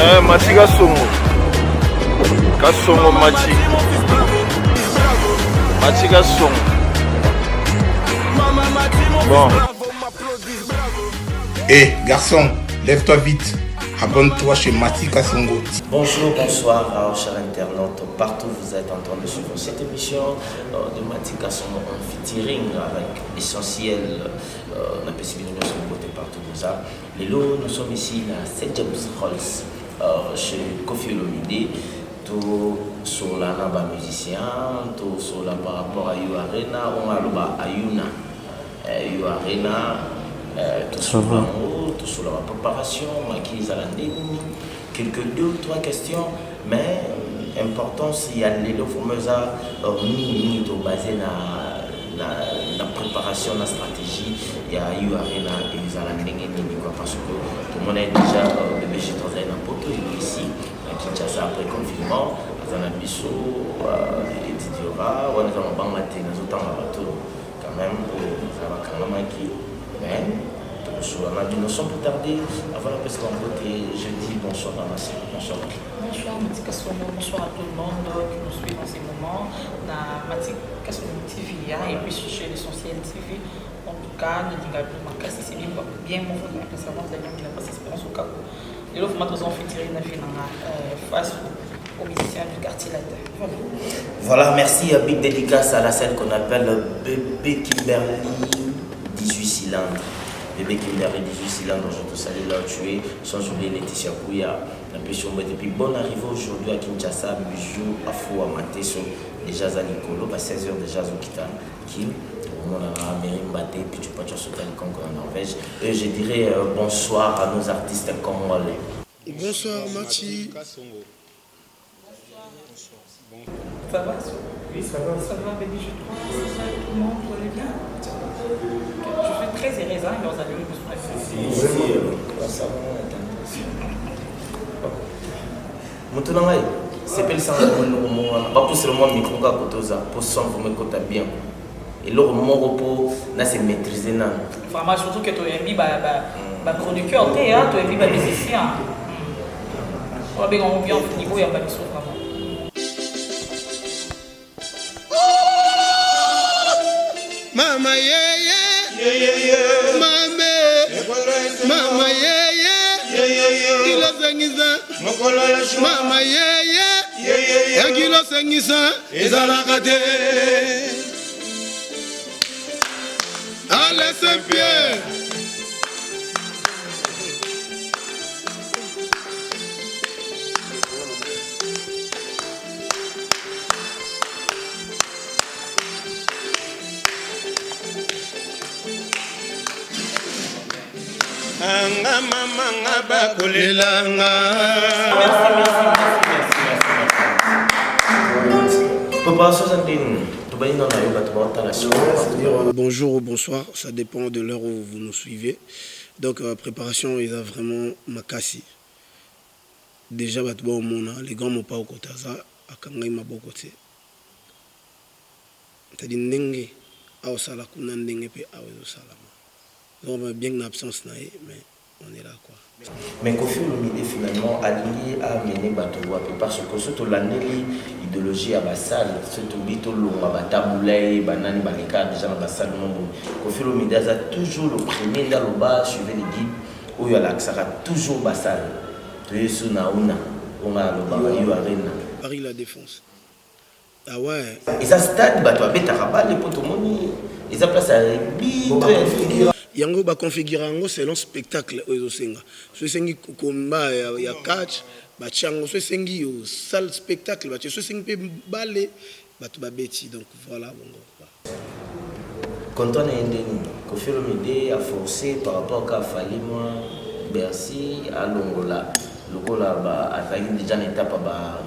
Eh, Mati Kasongo. Kasongo Mati. Mati Kasongo. Bon. Hé, eh, garçon, lève-toi vite. Abonne-toi chez Mati Kasongo. Bonjour, bonsoir, chers internautes, partout où vous êtes en train de suivre cette émission de Mati Kasongo en featuring avec Essentiel, napesi bino nyonso mbote partout boza. Lelo, nous sommes ici na 7 James Halls, chez Koffi Olomide. Tosola na bamusicien, tosola par rapport à U Arena, oyo aloba Ayuna U Arena. Tosola yango, tosola bapréparation maki ezala ndenge nini, quelques deux ou trois questions, mais importance ya lelo vraiment eza mingimingi tobase na préparation, na stratégie ya U Arena ezala ndenge nini quoi, parce que tomona déjà bébé G3 azali na Poto ici na Kinshasa après confinement, aza na biso étudiora wana eza mabanga te, nazotanga bato quand même oyo eza bakangamaki, mais tokosola na bino sans plus tarder. Avant napesa bango te, je dis bonsoir à Massi, bonsoir. Bonsoir Mati Kasongo, bonsoir à tout le monde qui nous suit dans ces moments na Mati Kasongo TV, hein, et puis chez l'Essentiel TV. En tout cas, nous disons makasi, c'est bien bien mon frère, la servante de la passe Espérance au Cap. Lelo vraiment toza en featuring na vie nanga face aux musiciens du Quartier latin. Voilà. Voilà, merci. Big dédicace à la scène qu'on appelle Bébé Kimberly 18 cylindres. Bébé Kimberly 18 cylindres, je te salue là où tu es, sans oublier Laetitia Kouya, la et puis bonne arrivée aujourd'hui à Kinshasa, Bijou, Afou, Amateso, déjà Zanikolo, à 16h déjà Zokita, Kim, on a Mary Mbaté, puis tu peux sauter en Norvège. Et je dirais bonsoir à nos artistes congolais. Bonsoir Mathi. Ça va? Oui, ça va. Ça va, bébé, je crois. Ça va, tout le monde, vous allez bien? Je suis très heureuse, hein, vous allez Si, si, moto na ngai sepelisanga eloko moko wana, bapusela mwa micro kaka kotoza po son vraiment ekota bien, eloko moko mpo na se maîtriser nano. Vraiment, surtout que toyembi bachroniqueur te, hein, toyembi bamusicien, babengango bien niveau ya babiso vraiment. Mama yeye, mame, mama yeye, kilosengisa, mama yeye, ekilosengisa ezalaka te. Ale Saint Pierre. Anga mama nga bakolelanga. Merci, merci, merci, merci, merci. Préparation eza ndeni? Tobandi nano na yo, bato baotala sikoyo. Bonjour ou bonsoir, ça dépend de l'heure où vous nous suivez. Donc, préparation, il a vraiment makasi. Déjà, bato baomona, les grands mopa okotaza, akangai maboko te. C'est-à-dire ndenge aosala kuna, ndenge mpe awa ezosalama. Donc, bien que na absence na ye, mais on est là quoi. Mais Koffi Olomide finalement alingi amener bato wapi? Parce que so tolandeli idéologie ya basale, so tobi tolonga batabula ye, banani baleka déjà na basale mo boye, Koffi Olomide aza toujours le premier nde aloba suivez le guide, oyo alakisaka toujours basale. Toye so na una onga alobaka U Arena. Paris La Défense. Ah ouais. Eza stade bato babetaka bale, mpo tomoni eza place ya rugby to ya Yango baconfigure yango selon spectacle oyo ezosenga. So esengi komba ya catch, batia yango. So esengi yo salle spectacle, batie. So esengi mpe bale, bato babeti. Donc voilà, bongo. Contrat na ye nde nini? Koffi Olomide aforcé par rapport ka Fally mwa Bercy alongola lokola azalaki déjà na étape ya ba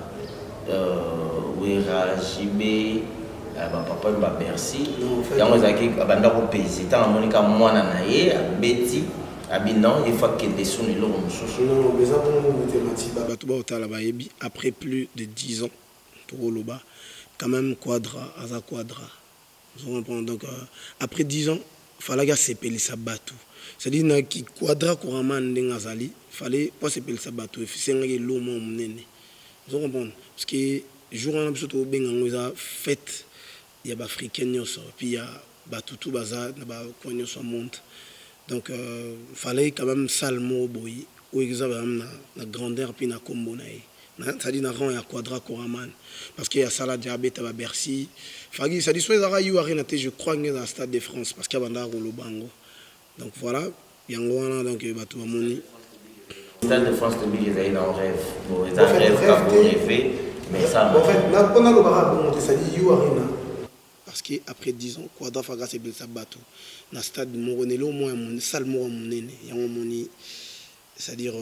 Wera, JB, bapapa oyo ba Bercy. Yango ezalaki abanda kopese ntango amoni ka mwana na ye abeti, abi non, il faut akende sunu eloko mosusu. Non, eza bongo te, Mati. Bato baotala bayebi, après plus de 10 ans, tokoloba quand même quadra aza quadra. Vous comprenez? Donc après 10 ans Fallaki asepelisa bato, c'est-à-dire na Quadra Koraman ndenge azali, fallait po asepelisa bato, esengaki eloko moko monene. Ozo comprendre? Parce que jour wana biso tokobenga yango eza fête ya baafricain nyonso, puis ya bato tu baza na bacoin nyonso ya monde. Donc fallait quand même salle moko boye oyo eza vraiment na grandeur mpe na nkombo na ye, c'est-à-dire na rang ya Quadra Koraman, parce que asala dia abeta baBercy. Fallaki, c'est-à-dire so ezalaka U Arena te, je crois nge ezala Stade de France, parce que abandaka koloba yango. Donc voilà, yango wana. Donc bato bamoni. Stade de France tobiki ezali na rêve. Bon, eza rêve ka borêver, mais ça En fait, mpo nalobaka bongo te, c'est-à-dire U Arena, parce que après 10 ans Quadra faka asepelisa bato na stade moko, na eloko moko ya salle moko ya monene. Yango omoni, c'est-à-dire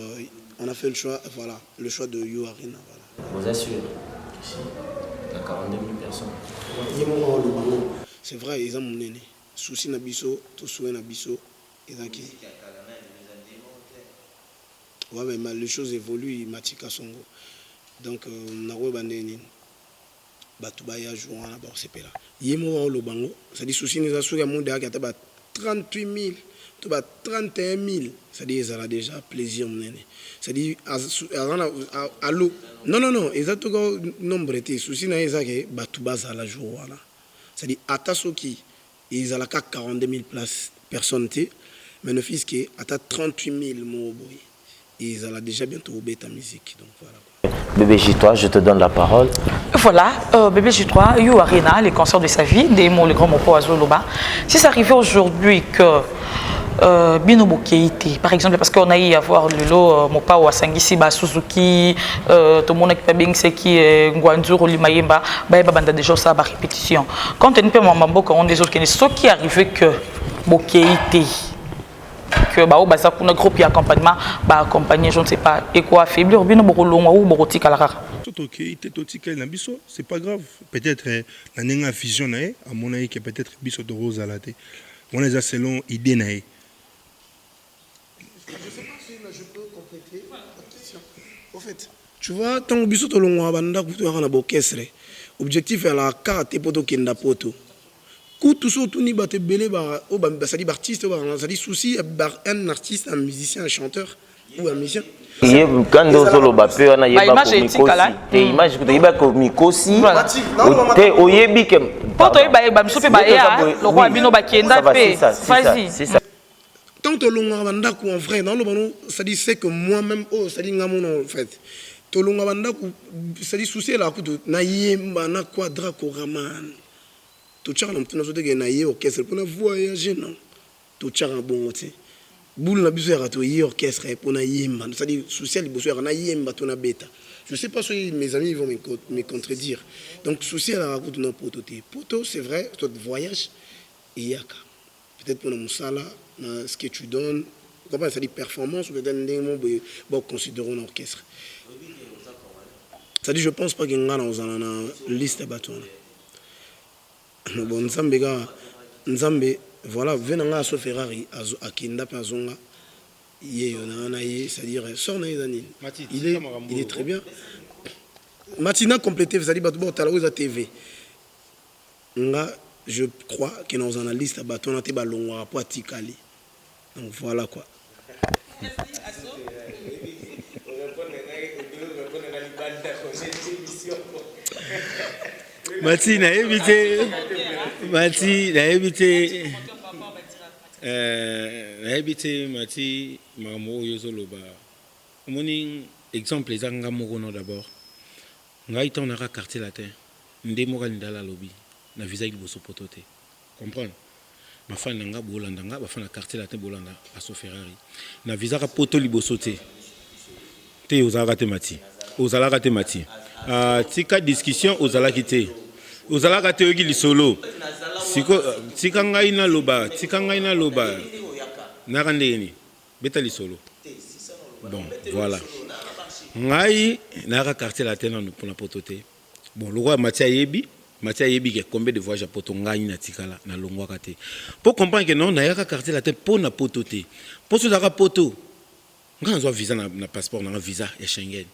on a fait le choix, voilà, le choix de U Arena, voilà. Vous êtes sûr? Si. Il y a 42 000 personnes. Ye moko aloba ngo, c'est vrai, eza monene. Souci na biso, tosuwe na biso ezaki. Ouais, mais les choses évoluent, Matika Songo. Donc nakoyeba ndenge nini bato baya jour wana, bakosepela. Ye moko aloba ngo, c'est-à-dire souci eza soki amoni ayaki ata ba 38 000 to ba 31 000, c'est-à-dire ezala déjà plaisir monene. C'est-à-dire aza na alo, non, non, non, eza toka nombre te. Souci na ye eza ke bato bazala jour wana, c'est-à-dire ata soki ezalaka 42 000 places, personne te, mais ne fût-ce que ata 38 000 moko boye, ezala déjà bientôt obeta musique. Donc voilà quoi. Bébé J3, je te donne la parole. Voilà, Bébé J3, U Arena, les concerts de sa vie, des mots, le grand mot azoloba. Si ça arrivait aujourd'hui que bino bokei te, par exemple, parce qu'on a eu à voir lelo Mopao asangisi ba Suzuki, tomonaki mpe abengisaki Ngwanzuru Limayemba, bayeba banda déjà osala barépétition. Quand teni mpe mama mboka ngo nde ezokende, soki arrivé que bokei te, que bao baza kuna, groupe ya accompagnement baaccompagner, je ne sais pas, eko affaiblir bino, bokolongwa ou bokotikala kaka? So tokei te, totikali na biso, c'est pas grave. Peut-être na ndenge ya vision na ye, amonaki ke peut-être biso tokozala te wana, eza selon idée na ye. Je sais pas si je peux compléter la question. Au fait, tu vois, ntango biso tolongwaka bandako, toyaka na baorchestre, objectif ezalaka kaka te mpo tokenda poto. Kutu so otuni bato ebele oyo basali baartiste, oyo bazali souci, un artiste, un musicien, un chanteur ou un musicien. Ye kanda ozoloba mpe wana, yeba komikosi te, image kuta yeba komikosi te, oyebi ke mpo toyeba bamisu mpe baya lokola bino bakenda mpe. Vas-y. Tant tolongwaka bandako, en vrai naloba no, c'est-à-dire c'est que moi-même oyo, c'est-à-dire nga mona, en fait tolongwa bandako, c'est-à-dire souci elaka kutu nayemba na Quadra Koraman. Totiaka na motu na so teke na ye orchestre mpona voyage, non, totiaka bongo te. Bulu na biso yaka toye orchestre mpona yemba, c'est-à-dire souci ya liboso yaka nayemba to nabeta. Je sais pas si mes amis vont me contredire. Donc souci elaka kutu na poto te. Poto, c'est vrai, to voyage eyaka peut-être mpona mosala na ce que tu donnes, comprends, c'est-à-dire performance ou peut-être ndenge mo boye baconsidérer na orchestre. C'est-à-dire je pense pas ke nga na ozala na liste ya bato wana. Bon, Nzambe kaka Nzambe, voilà. Ve na nga aso Ferrari akenda mpe azonga ye yo na na ye, c'est-à-dire sort na ye eza nini, il est très bien. Matina complété, c'est-à-dire bato baotala oyo eza TV. Nga je crois ke na ozala na liste ya bato wana te balongwaka mpo atikali. Donc voilà quoi. Mati, nayebi te. Mati, nayebi te. Nayebi te, Mati, makambo oyo ozoloba. Omoni, exemple eza nga moko. No, d'abord ngai ntango naka Quartier Latin, nde moko alindala alobi na visaki liboso poto te. Comprendre, bafani na nga bolanda nga, bafani na Quartier Latin bolanda Aso Ferrari, na visaka poto liboso te. Te, ozalaka te, Mati, ozalaka te, Mati. Tika discussion, ozalaki te, ozalaka te. Oyoki lisolo siko, tika ngai naloba, tika ngai naloba. Naka ndenge nini beta lisolo? Bon, voilà, ngai nayaka Quartier Latin nanu mpona poto te. Bon, lokola Mati ayebi, Mati ayebi ke combien de voyage ya poto ngai natikala nalongwaka te. Mpo comprendre ke non, nayaka Quartier Latin mpo na poto te. Mpo so ozalaka poto, ngai nazwa visa na passeport nanga, visa ya Schengen.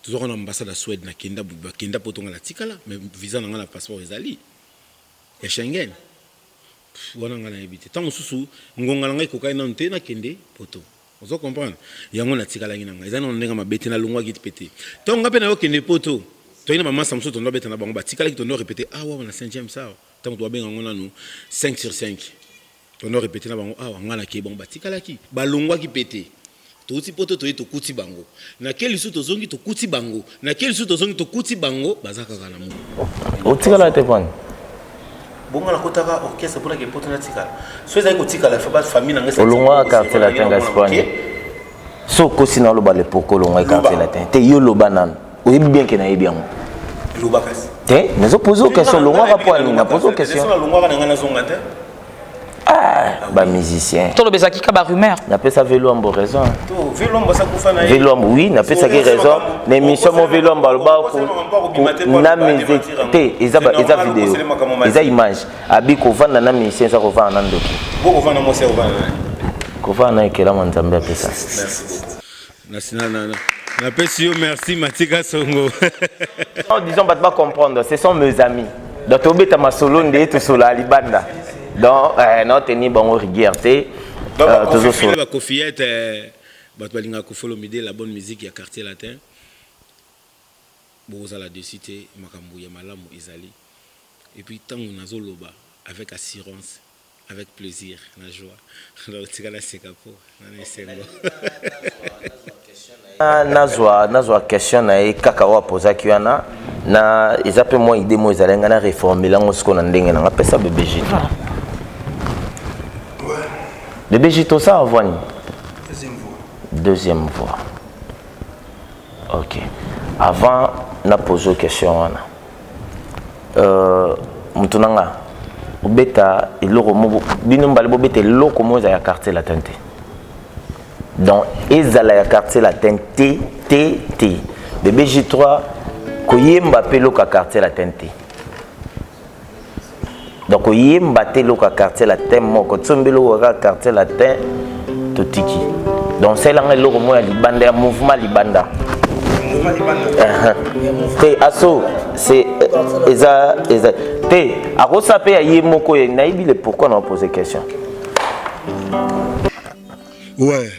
Tozwaka na ambassade ya Suède, nakenda, bakenda poto, ngai natikala, mais visa na ngai na passeport ezali ya Schengen. Wana ngai nayebi te. Ntango mosusu ngonga na ngai ekokaki nanu te nakende poto. Ozo comprendre? Yango natikalaki na ngai. Eza nanu ndenge mabe te, nalongwaki mpe te. Ntango ngai mpe nayokende poto, toyaki na bamasa mosusu tondo beta na bango, batikalaki tondo repete awa na Saint James awa. Ntango tobabenga yango nanu 5 sur 5. Tondo repete na bango awa, ngai nakei, bango batikalaki. Balongwaki mpe te. Touti poto toye tokuti bango. Nake lisusu tozongi tokuti bango. Nake lisusu tozongi tokuti bango, baza kaka na Otikala te pwani? Bongo nakotaka orchestre mpona ke poto natikala. So ezali kotikala, faut ba famille na ngai. Olongwaka quartier latin kasi pwani? So okosi na oloba le pourquoi olongwaki quartier latin te, yo loba nanu. Oyebi bien ke nayebi yango. Loba kasi. Te, nazo poser yo question, olongwaka pwani? Na poser yo question. Nalongwaka na ngai nazonga te. Ah, ba musicien. Toloba ezalaki ka ba rumeur. Napesa Velwambo raison. To Velwambo asakufa na ye. Velwambo oui, napesaki raison. Na émission mo Velwambo aloba na musique te, eza ba eza vidéo. Eza image. Abi kovanda na musicien eza kovanda na ndoki. Bo kovanda mwasi kovanda na. Kovanda na ekela Nzambe apesa. Merci beaucoup. Napesi yo merci Matika Songo. Disons bato ba comprendre, ce sont mes amis. Donc tobeta masolo nde tosola libanda. Donc na tenir bango rigueur te. Tozosola. Ba Koffiette bato balingaka Koffi Olomide, la bonne musique ya quartier latin. Bokozala dessus te, makambo ya malamu ezali. Et puis tango nazoloba avec assurance, avec plaisir na joie. Donc tika naseka po na esengo. Nazwa question na ye kaka oyo apozaki wana na eza mpe mwa idée moko ezali ngai na reformule yango sikoyo na ndenge na nga. Pesa bébé J3. Bébé J3 ça voix nini? Deuxième voix. Deuxième voix. Ok. Avant na poser question wana. Mutu na nga obeta eloko moko, bino mbale bobeta eloko moko ezala ya quartier latin te. Donc ezala ya quartier latin te te te. Bébé J3 koyemba pe eloko ya quartier latin te. Donc koyemba te eloko ya quartier latin moko, tsombi eloko kaka quartier latin totiki. Donc salanga eloko moko ya libanda ya mouvement libanda. Mouvement libanda. Te aso c'est eza eza te akosa pe ya ye moko ye nayebi le pourquoi na poser question. Ouais.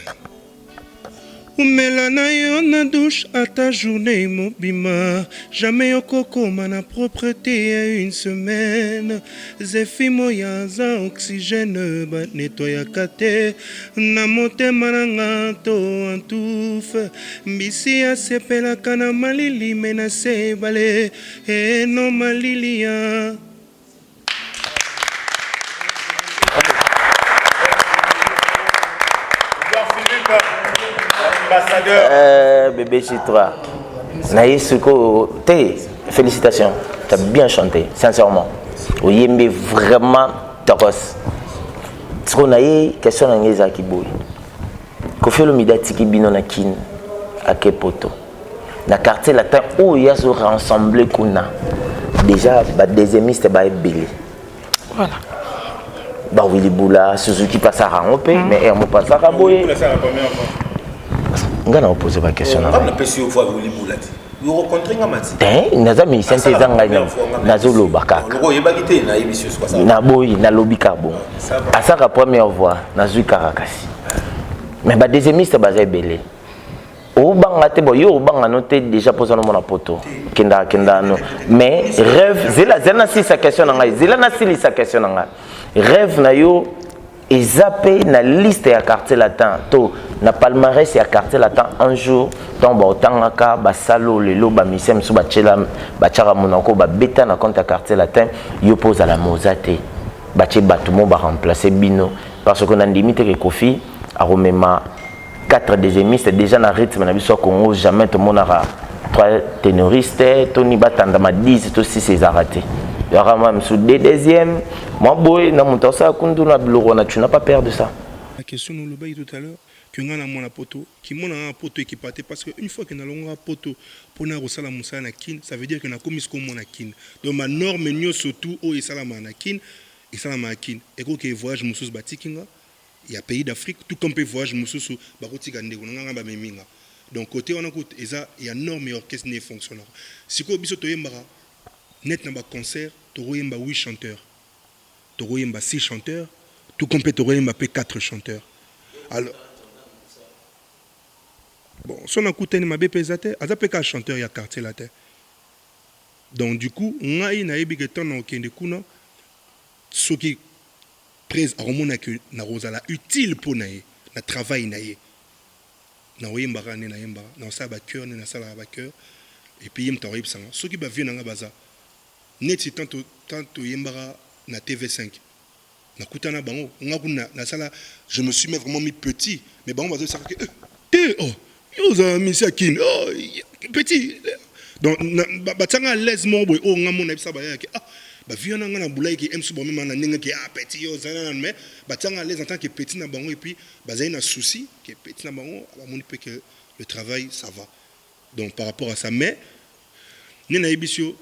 Umela na yo na douche ata journée mobima, jamais okokoma na propreté ya une semaine. Zefi moya aza oxygène ba nettoyaka te na motema na nga to entouffe. Mbisi asepelaka na malili me na se ebale eno malili ya Bébé J3 naye sikoyo te, félicitations, tu as bien chanté, sincèrement oyembi vraiment tokos. Sikoyo naye question na ngai ezalaki boye: Koffi Olomide atiki bino na Kine, ake poto na quartier latin oyo azo rassembler kuna déjà ba deuxiémiste baebele. Voilà. Ba Willy Bula, Suzuki pasaka yango mpe, mais ermo pasaka boye. Nga na opose ba question na ngai. Napesi yo voix Willy Bula te. Yo rencontre nga Mati. Te, naza musicien te, eza ngai nazoloba kaka. Loko oyebaki te, nayebisi yo soki naboyi nalobi kaka bongo. Asaka première voix nazwi kaka kasi. Mais ba deuxiémiste baza ebele. Obanga te, bo yo obanga no te déjà poza no mona poto. Kenda kenda no. Mais rêve zela zela na silisa question na ngai. Zela na silisa question na ngai. Rêve na yo eza pe na liste ya quartier latin to na palmarès ya quartier latin un jour donc baotangaka basalo lelo bamisien mosusu batiela batiaka monoko babeta na compte ya quartier latin, yo mpo ozala moza te, batie bato mo baremplace bino parce que nandimi te ke Koffi akomema 4 deuxiémistes déjà na rythme na biso ya Congo. Jamais tomonaka 3 ténoristes toni batandama 10 to 6, ezalaka te. Yaka mwa mosusu deux deuxième mwa boye na moto asala kundu na biloko wana, tu n'as pas peur de ça? La question nolobaki tout à l'heure que nga na mwana poto kimona nga na poto ekipa te, parce que une fois que nalongaka poto mpona kosala mosala na Kine, ça veut dire que nakomi sikoyo mwana Kine. Donc ba norme nyonso tout oyo esalamaka na Kine esalamaka Kine. Ekoki voyage mosusu batiki nga ya pays d'Afrique, tout comme mpe voyage mosusu bakotika ndeko na nga nga bamemi nga. Donc côté wana kutu eza ya norme ya orchestre nde efonctionnaka. Sikoyo biso toyembaka net na ba concert, tokoyemba 8 chanteurs. Tokoyemba 6 chanteurs, tout comme mpe tokoyemba mpe 4 chanteurs. Alors bon, so nakutani mabe mpe eza te, aza mpe kaka chanteur ya Quartier Latin. Donc du coup, ngai nayebi ke ntango nakokende kuna, soki prese akomona ke nakozala utile mpo na ye na travail na ye, nakoyembaka nde nayembaka, nakosala bachœur nde nasalaka bachœur. Et puis ye moto akoyebisanga soki bavieux na nga baza neti tant toyembaka na TV5, nakutana bango. Nga kuna nasala, je me suis mis vraiment mis petit, mais bango bazosaka ke te, oh, yo ozala misi ya Kini, oh, petit. Donc batianga à l'aise moko boye. Oyo nga mona yebisa bayaki, ah, bavieux wana, nga na bulaki msu bamema na ndenge ke ah, petit, yo ozala nanu, mais batianga à l'aise en tant que petit na bango. Et puis bazali na souci ke petit na bango, bamoni mpe que le travail, ça va. Donc par rapport à ça, mais nde nayebisi yo,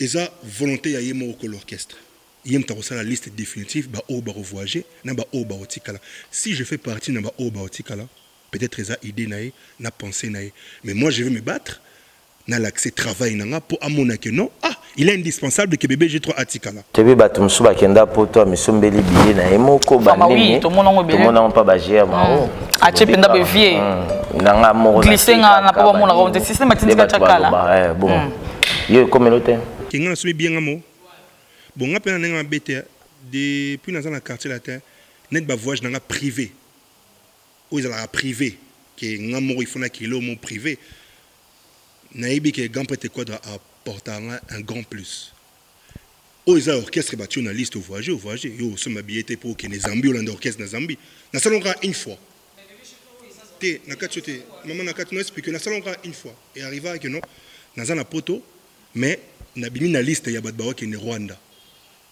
eza volonté ya ye moko ko l'orchestre, ye moto akosala liste définitive, baoyo bakovoyage na baoyo bakotikala. Si je fais partie na baoyo bakotikala, peut-être eza idée na ye, na pensée na ye, mais moi je vais me battre na l'accès travail na nga mpo amona ke non, ah, il est indispensable que bébé G3 atikala. Toyebi bato mosusu bakenda Poto, amisombeli billet na ye moko. Banini, tomonango mpa bagere mao. Atie mpenza bevie. Nanga moko. Glisse nga na mpo bamonaka ngo te, système atindika tia kala. Bon, yo ekomelo te. Ke nga nasomi billet nga mo. Bon, nga mpe na ndenge mabe te. Depuis naza na Quartier Latin, net bavoyage na nga privé, oyo ezalaka privé ke nga moko, il faut nakilo mo privé, nayebi ke grand prêtre Quadra apportaka nga un grand plus. Oyo eza orchestre, batie na liste, ovoyage, ovoyage, yo osomba billet te mpo okende Zambie, olanda orchestre na Zambie. Nasalongo kaka une fois te na kati yo te, mama, na kati no explique. Nasalongo kaka une fois e arrivaka ke non, naza na Poto, mais nabimi na liste ya bato bakokende Rwanda.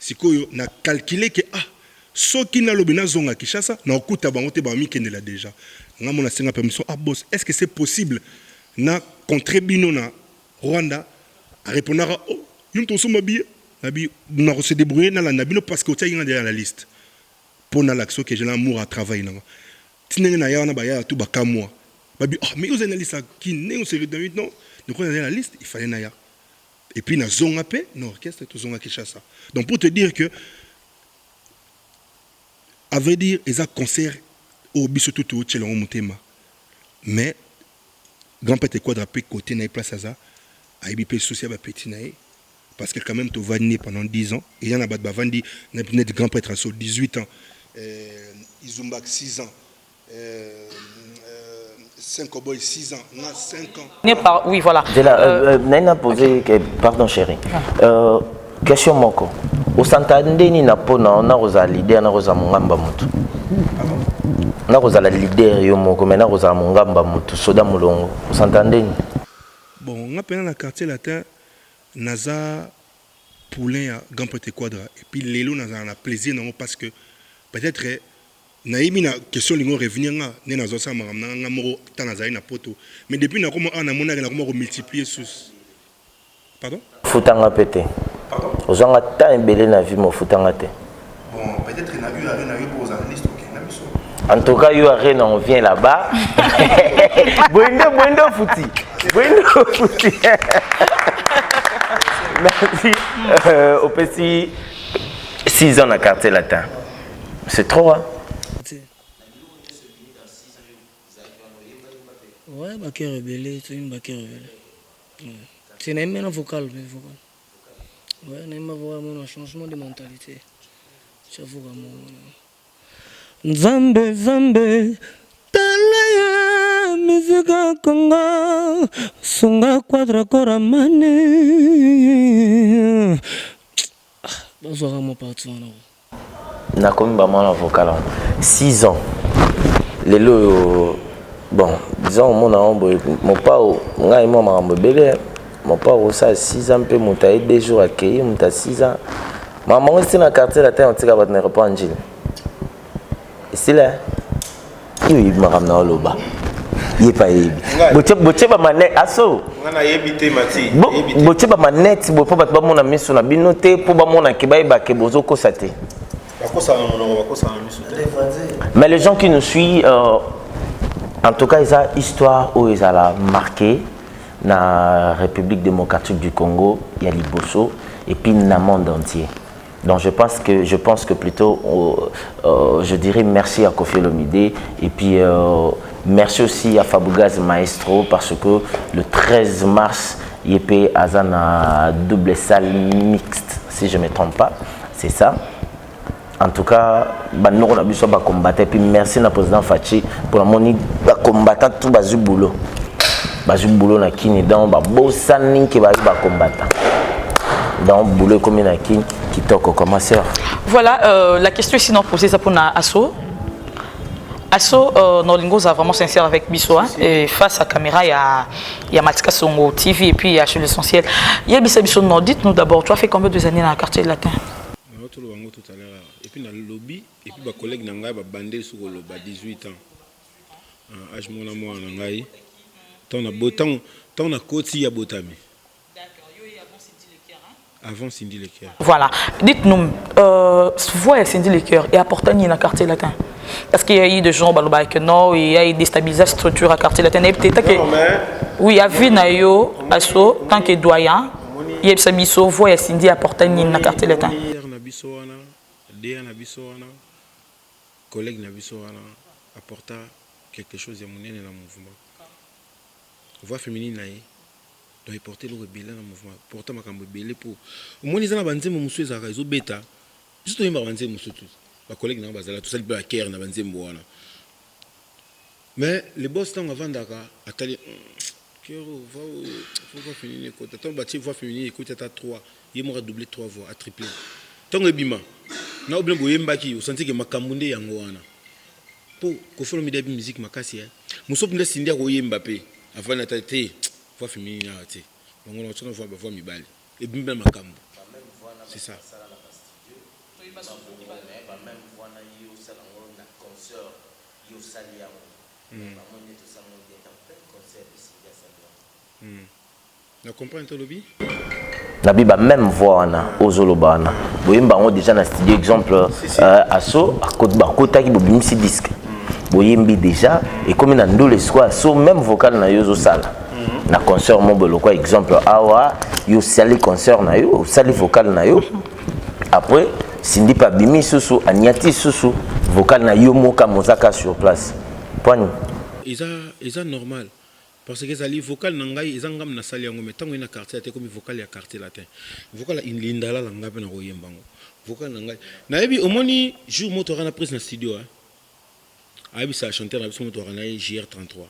Sikoyo na calcule ke ah, soki nalobi nazonga Kinshasa, nakokuta bango te, bamikendela déjà. Nga mo nasenga permission: ah boss, est ce que c'est possible na contre bino na Rwanda? Arépondaka: oh, yo moto osomba billet, nabi nakose débrouiller, nalanda bino, parce que otiaki nga déjà na liste. Mpo nalakisa oke j'ai l'amour à travail nanga. Ti ndenge na ya wana, bayaya tu bakamwa, babi: oh, mais ozali na liste ya Kini, ndenge osere? Non, donc nazali na liste, il fallait naya. Et puis nazonga mpe na orchestre, tozonga Kinshasa. Donc pour te dire que, à vrai dire, eza concert oyo biso tu totiela yango motema, mais grand prêtre Quadra mpe côté na ye, place aza, ayebi mpe souci ya bapeti na ye, parce que quand même tovandi pendant 10 ans, eza na bato bavandi net. Grand prêtre aso 18 ans, Izumbak 6 ans, 5 Cowboy 6 ans, nga 5 ans. Né par... Oui, voilà. Zela, naina poser que, pardon chérie. Question moko. Osanta ndeni na pona na kozala leader, na kozala mongamba motu? Na kozala leader yo moko, mais na kozala mongamba motu, soda molongo. Osanta ndeni? Bon, nga mpena na Quartier Latin, naza poulain ya grand prêtre Quadra. Et puis lelo nazala na plaisir nango, parce que peut-être nayebi na question lingo revenir nga nde nazosala makambo na nga moko ntan nazali na Poto, mais depuis nakoma awa, namonaki nakoma komultiplier sus. Pardon? Futanga mpe te. Ozwanga temps ebele na vie, mofutanga te. Bon, peut-être na eu arena yo mpo ozala liste, okenda biso. En tout cas, yo arena, on vient là-bas. Boyende, boyende futi. Boyende futi. Merci. Opesi 6 ans na Quartier Latin. C'est trop, hein? Ouais, bachœur ebele, toyini bachœur ebele. C'est nayembi na vocal, mais vocal. Ouais, nayemba vocal mona changement de mentalité. Chavuka mona. Nzambe, Nzambe, tala ya musique Congo, sunga Quadra Koramane. Bazwaka mo parti wana. Nakomi bamwana vocal wana 6 ans lelo oyo. Bon, disons omona yango boye, mopao ngai mwa makambo ebele. Mopao osala 6 ans mpe moto aye 2 jours, akei moto ya 6 ans. Makambo yango esi na Quartier Latin, otika bato na aéroport Njili, esila. Yo oyebi makambo na oloba, ye mpe ayebi. Botie bamanete aso. Botie bamanete boye mpo bato bamona miso na bino te, mpo bamona ke bayeba ke bozokosa te. Mais les gens qui nous suivent, en tout cas eza histoire oyo ezala marqué na République démocratique du Congo ya liboso, et puis na monde entier. Donc je pense que plutôt je dirais merci à Koffi Olomide et puis merci aussi à Fabregas Maestro, parce que le 13 mars ye mpe aza na double salle mixte, si je me trompe pas, c'est ça. En tout cas, bandoko na biso bacombattant, et puis merci na président Fatshi pour namoni bacombattant tout bazwi boulot, bazwi boulot na Kini. Donc babosani ke bazwi bacombattant, donc boulot ekomi na Kini kitoko comme ma sœur. Voilà, la question ici non posée, ça pour na Asso. Asso, Nolingo, ça vraiment sincère avec biso, hein, et face à caméra, il y a Matika Songo TV et puis il y a chez l'essentiel. Il y a Biso Biso, non, dites-nous d'abord, tu as fait combien de années dans le quartier latin? Toloba yango tout à l'heure et puis nalobi et puis bacollègue na ngai babande soki koloba 18 ans. Ah, âge mona mwana na ngai ntango nakoti ya botami avant Cindy Le Cœur. Voilà. Dites-nous, voix ya Cindy Le Cœur et apporter dans le quartier latin. Parce qu'il y a eu des gens bah, que non, il y a eu déstabilisé la structure à quartier latin. Et peut-être que Non, mais oui, il y a vu na yo, asso, tant que doyen, il y a biso voix ya Cindy apporter dans le quartier latin. Omoni na biso wana, deya na biso wana, collègue na biso wana apporta quelque chose ya monene na mouvement, voix féminine na ye. Donc eporte eloko ebele na mouvement, porta makambo ebele, mpo omoni eza na banzembo mosusu ezalaka ezobeta. Biso toyembaka banzembo mosusu, bacollègue nango bazala, tosali mpe bakere na banzembo wana. Mais le boss, ntango avandaka, atali chœur, voix féminine ekota. Ntango batie voix féminine ekoti, ata 3, ye moko adouble 3 voix, atriple. Ntango ebima na obile boyembaki, osanti ke makambo nde yango wana, mpo Koffi Olomide ayebi musique makasi. Ya mosusu nde Cindy akoyemba mpe avandi, ata te voix féminine awa te, bango na otiana voix, bavoix mibale ebimi na makambo, c'est ça. Bameme voix na yo osala yango na concert, yo osali yango, bamoni nde tosala yango bien en plein concert, esili asali yango. Na comprendre tolobi. Nabi bameme voix wana ozoloba wana, boyemba yango déjà na studio. Exemple, aso bakotaki, bobimisi disque, boyembi déjà, ekomi na ndula esiko aso même vocal na yo ozosala na concert mo boye lokwa. Exemple, awa yo osali concert na yo, osali vocal na yo, après Cindy mpe abimi susu, aniati susu vocal na yo moka mozaka sur place poani. Eza normal, parce que ezali vocal na ngai, eza ngam nasali yango. Mais ntango ye na quartier te, ekomi vocal ya quartier latin, vocal ya lindala na ngai mpe na koyemba yango vocal na ngai. Nayebi, omoni jour moto aka na prise na studio, ayebisa chanteur na biso, moto aka na ye JR 33,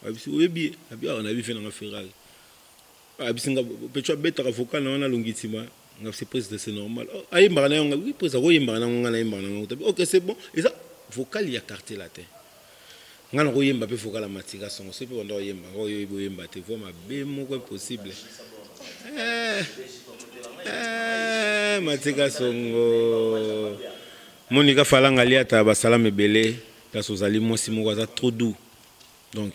ayebisi oyebi ye, abi awa nayebi fe nanga Ferrari, ayebisi nga pecho abetaka vocal na wana alongi ntima nga. C'est prise, c'est normal. Oh, ayembaka na yo nga, oui prise akoyembaka nango, nga nayembaka nango. Ok, c'est bon, eza vocal ya quartier latin. Nga na koyemba mpe vocal ya Matika Songo so mpe banda koyemba oyo oyebi oyemba te, voix mabe moko impossible. Eh, Matika Songo, Monika Falanga liata basalama ebele, place ozali mwasi moko aza trop doux. Donc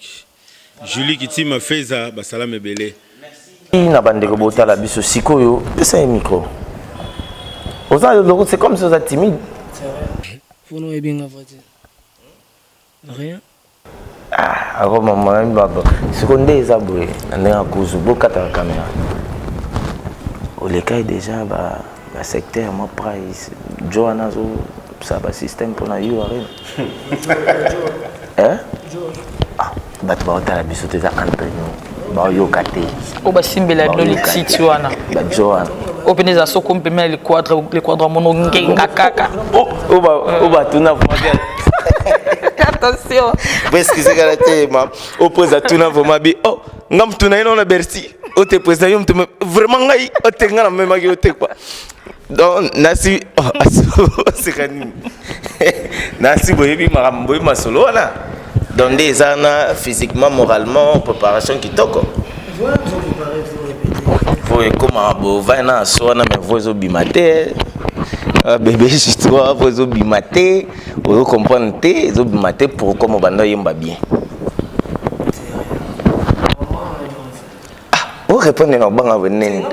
Julie Kitima Feza, basalama ebele. Na bandeko botala biso sikoyo, pesa ye micro. Oza loko, c'est comme si oza timide. Fona oyebi nga va te, rien. Ah, akoma baba siko nde eza boye na ndenge akuzu bokataka caméra, olekai déjà basecteur mwa price jo wana azosala basystème mpona yo arena. Eh? Ah, bato baotala biso te, eza entre nous, baoyoka te. Oyo basimbela bino lititi wana. Bajo wana. Oyo pene eza soko mpemena lequadre, lequadre mono ngenga kaka. Oyo batuna. Attention. Excuse kala te ma o président tuna vraiment bi oh nga mutu na ye na Bercy o te président yo mutu vraiment ngai o te nga na memaki yo te quoi. Donc nasi oseka nini? Nasi boyebi makambo, boyebi masolo wana. Donc nde eza na physiquement, moralement, préparation kitoko po ekómaka bovai na aso wana, mais voix ezobima te. Bébé J3, voix ezobima te, ozo comprendre te, ezobima te. Pourquoi? Mobanda oyemba bien. Ah, orépondre na obanga nini?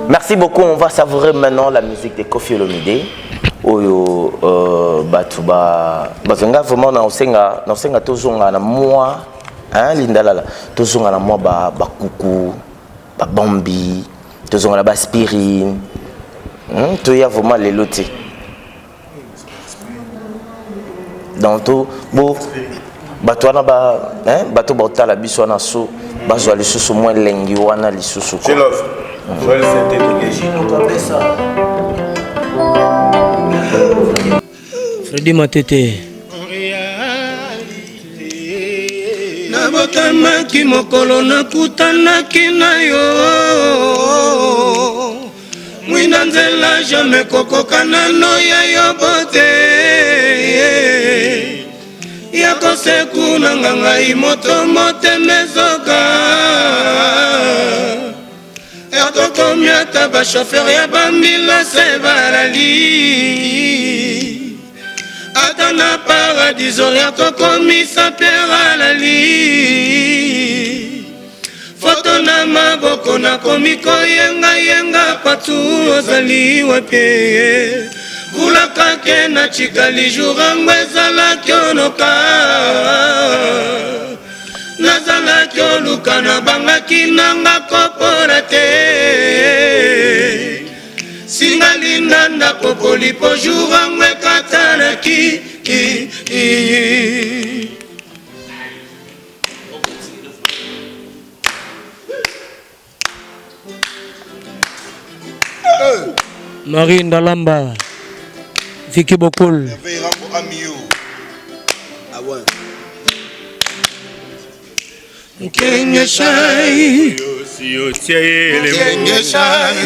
Merci beaucoup. On va savourer maintenant la musique de Koffi Olomide. Oyo bato ba bazonga vraiment na osenga tozonga na moi. Hein, Lindalala, tozonga na mwa ba ba kuku, ba bambi, tozonga na ba aspirine. Toya vraiment lelo te. Donc to bo bato wana ba hein, bato baotala biso wana so bazwa lisusu mwa elengi wana lisusu quoi. Freddy Matete. Nabotamaki mokolo nakutanaki na yo mwina nzela jamai kokoka nano ya yo bote ya koseku na nga ngai moto motema ezoka Tokomi ata ba chauffeur ya bambilase balali ata na paradiso ya kokomisa Pierre alali foto na maboko nakomi koyengayenga patu ozali wapi kulakake na chikali jour yango ezalaki onoka Nazalaki oluka nabangaki nanga kopola te singa lindanda popoli po jour yango ekatanaki. Marie Ndalamba, Vicky Bokul.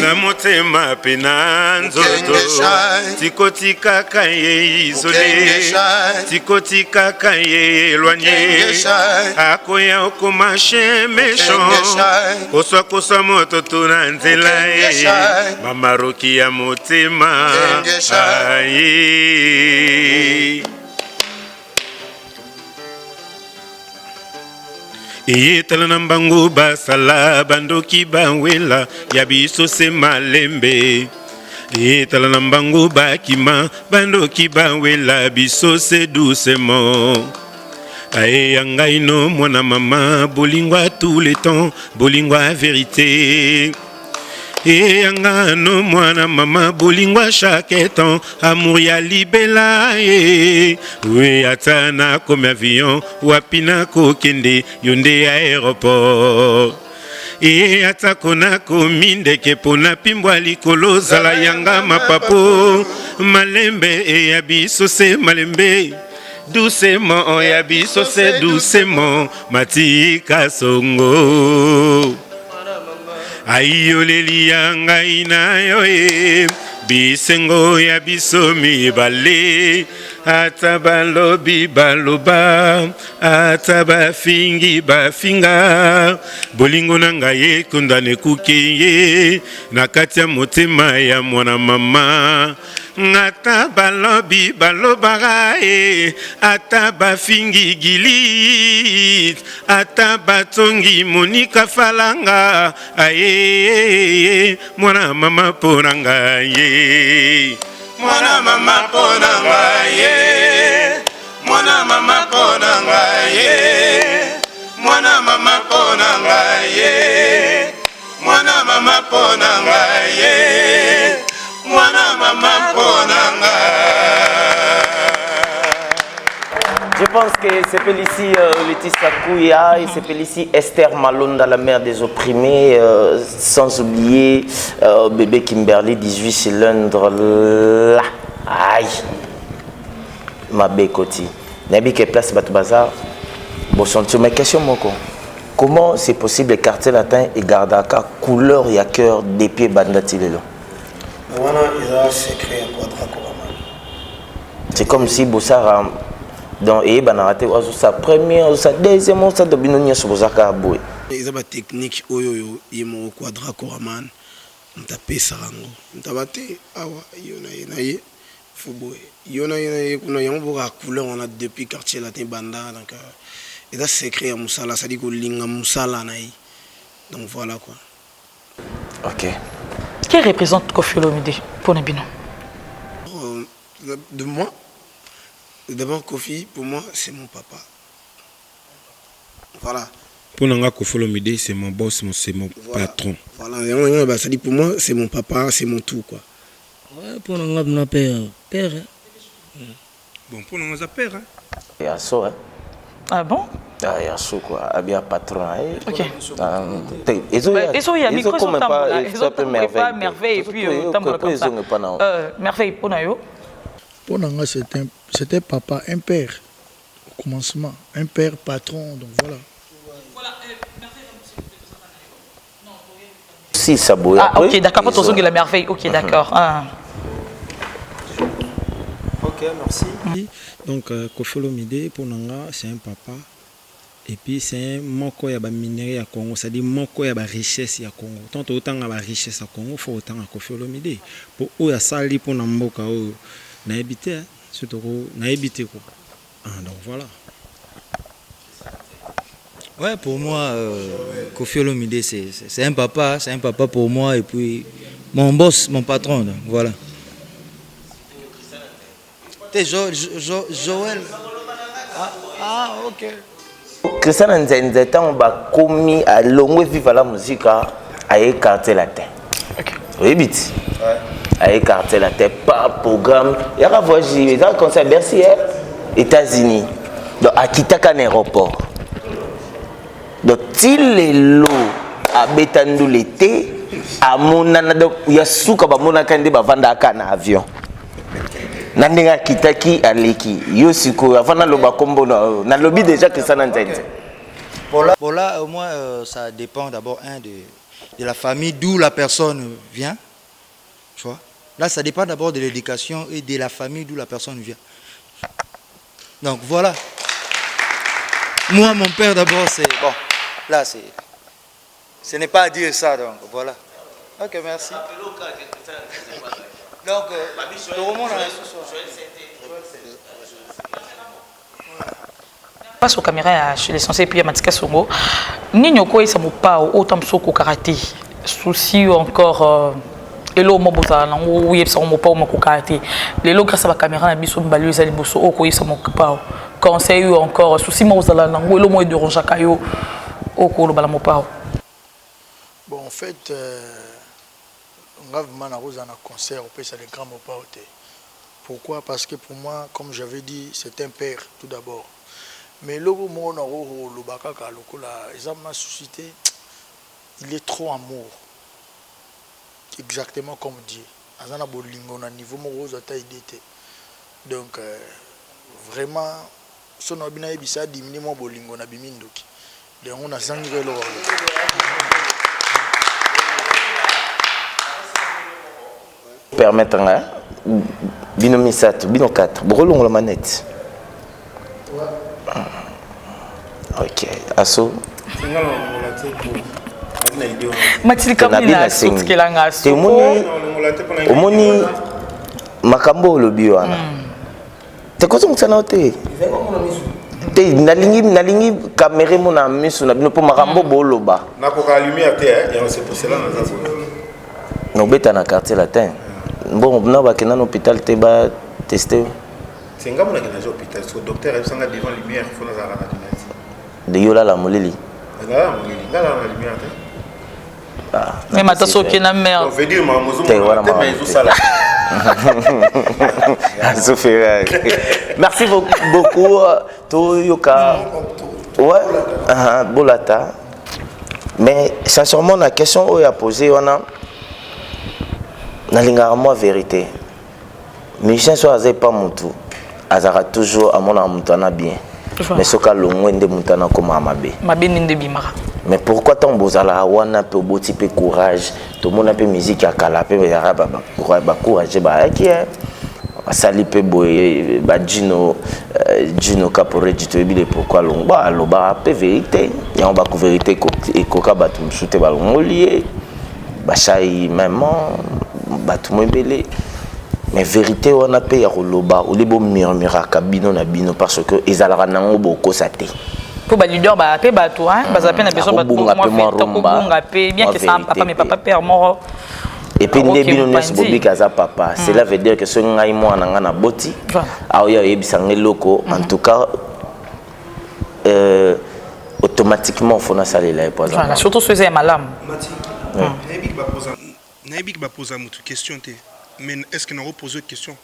Na motema mpe na nzoto tikotikaka ye isole tikotikaka ye elwanye akoya okoma chien méchant koswakosa moto tuna nzela ye mamaroki ya motema aye eye tala na mbangu basala bandoki bawela ya biso se malembe eye tala na mbangu bakima bandoki bawela biso se doucement aye ya ngai no mwana mama bolingo a tout le temps bolingo a verité e ya no mwana mama bolingo a chaque temps amour ya libela e we ata nakomi avion wapi nakokende yo nde aéroport e atako nakomi ndeke mpo na pimbwa likolo zala yanga mapapo malembe e ya biso se malembe doucement ya biso se doucement matika songo ayoleli ya ngai na yo e bisengo ya biso mibale ata balobi baloba ata bafingi bafinga bolingo na ngai ekonda na ekuke ye na kati ya motema ya mwana mama ata balobi balobaka e ata bafingi gilit ata batongi monika falanga aye mwana mama mpo na ngai ye mwana mama mpo na ngai ye mwana mama mpo na ngai ye mwana mama mpo na ngai ye mwana mama mpo na ngai ye mwana mama mpo na ngai. Je pense que c'est ici Laetitia Kouya et c'est ici Esther Malonda, la mère des opprimés, sans oublier bébé Kimberly, 18 cylindres là. Aïe. Mabe Koti. Nabi que place bato bazar. Bon sentir mais question moko. Comment c'est possible quartier latin et gardaka couleur ya cœur depuis banda ti lelo? Wana eza secret ya Quadra Koraman. C'est comme si bosara donc eyebanaka te azosa première azosa deuxième osa do bino nyonso bozaka boye. Eza ba technique oyo oyo ye moko Quadra Koraman moto apesaka yango moto aba te awa yo na ye na ye fo boye yo na ye na ye kuna yango bokaka couleur wana depuis quartier latin banda donc eza secret ya mosala c'est-à-dire kolinga mosala na ye donc voilà quoi. Ok. Qui représente Koffi Olomide pour Nabino? De moi, d'abord Koffi, pour moi, c'est mon papa. Voilà. Mpo na nga Koffi Olomide c'est mon boss c'est mon patron. Voilà yango na nga c'est pour moi c'est mon papa c'est mon tout quoi. Ouais mpo na nga na père père hein. Bon mpo na nga aza père hein. Ya so hein. Ah bon? Ah ya so quoi abia patron na ye. Ok. Ah, te ezo ezo ya micro ezo tambola ezo tambola pas merveille et puis tambola comme ça. Euh merveille mpo na yo. Mpo na nga c'est un c'était papa un père au commencement un père patron donc voilà. Si ça boye. Ah ok d'accord po tozongela merveille ok d'accord. Ah. Ok merci. Donc euh, Koffi Olomide mpo na nga c'est un papa et puis c'est un moko ya ba minerais ya Congo c'est-à-dire moko ya ba richesse ya Congo tant totanga ba richesse ya Congo faut otanga Koffi Olomide po oyo asali mpo na mboka oyo nayebi te soki toko nayebi te quoi ah, donc voilà. Ouais, pour moi, euh, Koffi Olomide, c'est un papa, c'est un papa pour moi et puis mon boss, mon patron, donc voilà. T'es jo, jo, Joël. Ah, ah, ok. Christian Nzenze ntango bakomi alongwe Viva la Musica aye quartier latin. Oyebi ti? Aye quartier latin par programme yaka voyage eza concert Bercy eh? États-Unis. Donc akitaka na aéroport. Donc ti lelo abeta ndule te amonana donc ya suka bamonaka nde bavandaka na avion. Na ndenge akitaki aleki yo sikoyo avant naloba kombo na nalobi déjà Christian Nzenze. Bon là, bon là au moins euh, ça dépend d'abord un de, de la famille d'où la personne vient. Tu vois Là, ça dépend d'abord de l'éducation et de la famille d'où la personne vient. Donc voilà. Moi, mon père d'abord, c'est... Bon, là, c'est... Ce n'est pas à dire ça, donc voilà. Ok, merci. Donc, euh, Passe aux caméras ya chez l'essentiel et puis ya Matika Songo. Nini okoyesa mopao oyo ntango mosusu okokaka te souci ou encore euh, eloko moko bozala nango oyebisa ngo mopao mokokaka te lelo grâce à bacaméra na biso mibale oyo eza liboso oyo okoyebisa mopao conseil ou encore souci moko ozala nango eloko moko ederangeaka yo oyo okoloba na mopao. Bon en fait euh, nga vraiment nakozala na concert opesa le grand mopao te. Pourquoi? Parce que pour moi comme j'avais dit c'est un père tout d'abord mais eloko moko nakoki koloba kaka lokola eza ma souci te il est trop amour exactement comme Dieu aza na bolingo na niveau moko ozwa ata idee te donc euh, vraiment so nayebi nayebisa adimine mwa bolingo na bimi ndoki yango nazangi ko eloko Permettre nga bino misato bino 4 bokolongola manette. Ok, aso. Omoni makambo olobi wana te kozongisa na yo te te nalingi nalingi kamera emona miso na bino mpo makambo mm. boloba nakoka lumière te yango c'est pour cela naza boye nobeta na quartier latin mbongo na bakenda na hôpital te ba teste c'est nga mona kenda hôpital so docteur ayebisanga devant lumière fo nazalaka na lunette de yo lala molili nalala molili nga lala na lumière te Ah, Même ata soki na merde. Veut dire makambo ozomona te mais ezosala. Azofera. Merci beaucoup toyoka. Ouais, uh, bolata. Mais sincèrement la question oyo a posé wana nalingaka mwa vérité. Musicien soki aza epa mutu azalaka toujours amonaka mutu wana bien. Mais soki alongwe nde mutu wana akomaka mabe. Mabe nde nde ebimaka. Mais pourquoi ntango bozalaka wana mpe oboti mpe courage tomona mpe musique ya kala mpe ezalaka bacourage bayaki basali mpe boye bajino Gino Caporeji toyebi le pourquoi alongwa alobaka mpe vérité yango bako vérité ekoka bato mosusu te balongoli ye basai meme bato mo ebele mais vérité wana mpe ya koloba olie bomurmuraka bino na bino parce que ezalaka nango bokosa te mpo baleader baya mpe bato bazala mpe na besoin bato mpe mwa rumba mpe bien que ça papa mais papa père moko et puis nde bino nyonso bobika aza papa cela veut dire que soki ngai mwana ngai naboti aoya oyebisa ngai eloko en tout cas euh, Automatiquement faut nasalela ye po aza Voilà, surtout soki eza ya malamu. Nayebi ke bapoza mutu question te mais est ce que nako poser question?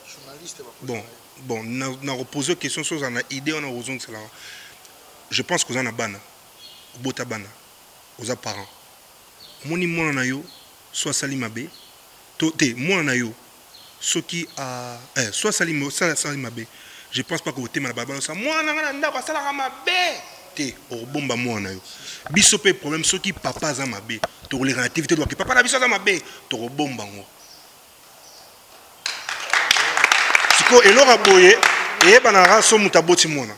Bon bon nako poser question soki ozala na idee wana okozongisela nga. Je pense que oza na bana, obota bana, oza parent. Omoni mwana na yo soki asali mabe to te mwana na yo soki a eh soki asali asali mabe je pense pas que otema na balabala osala mwana na nga na ndako asalaka mabe te okobomba mwana na yo. Biso pe problème soki papa aza mabe tokoleka na TV te toloba ke papa na biso aza mabe tokobomba ngo. Sikoyo eloko ya boye eyebanaka kaka soki moto aboti mwana.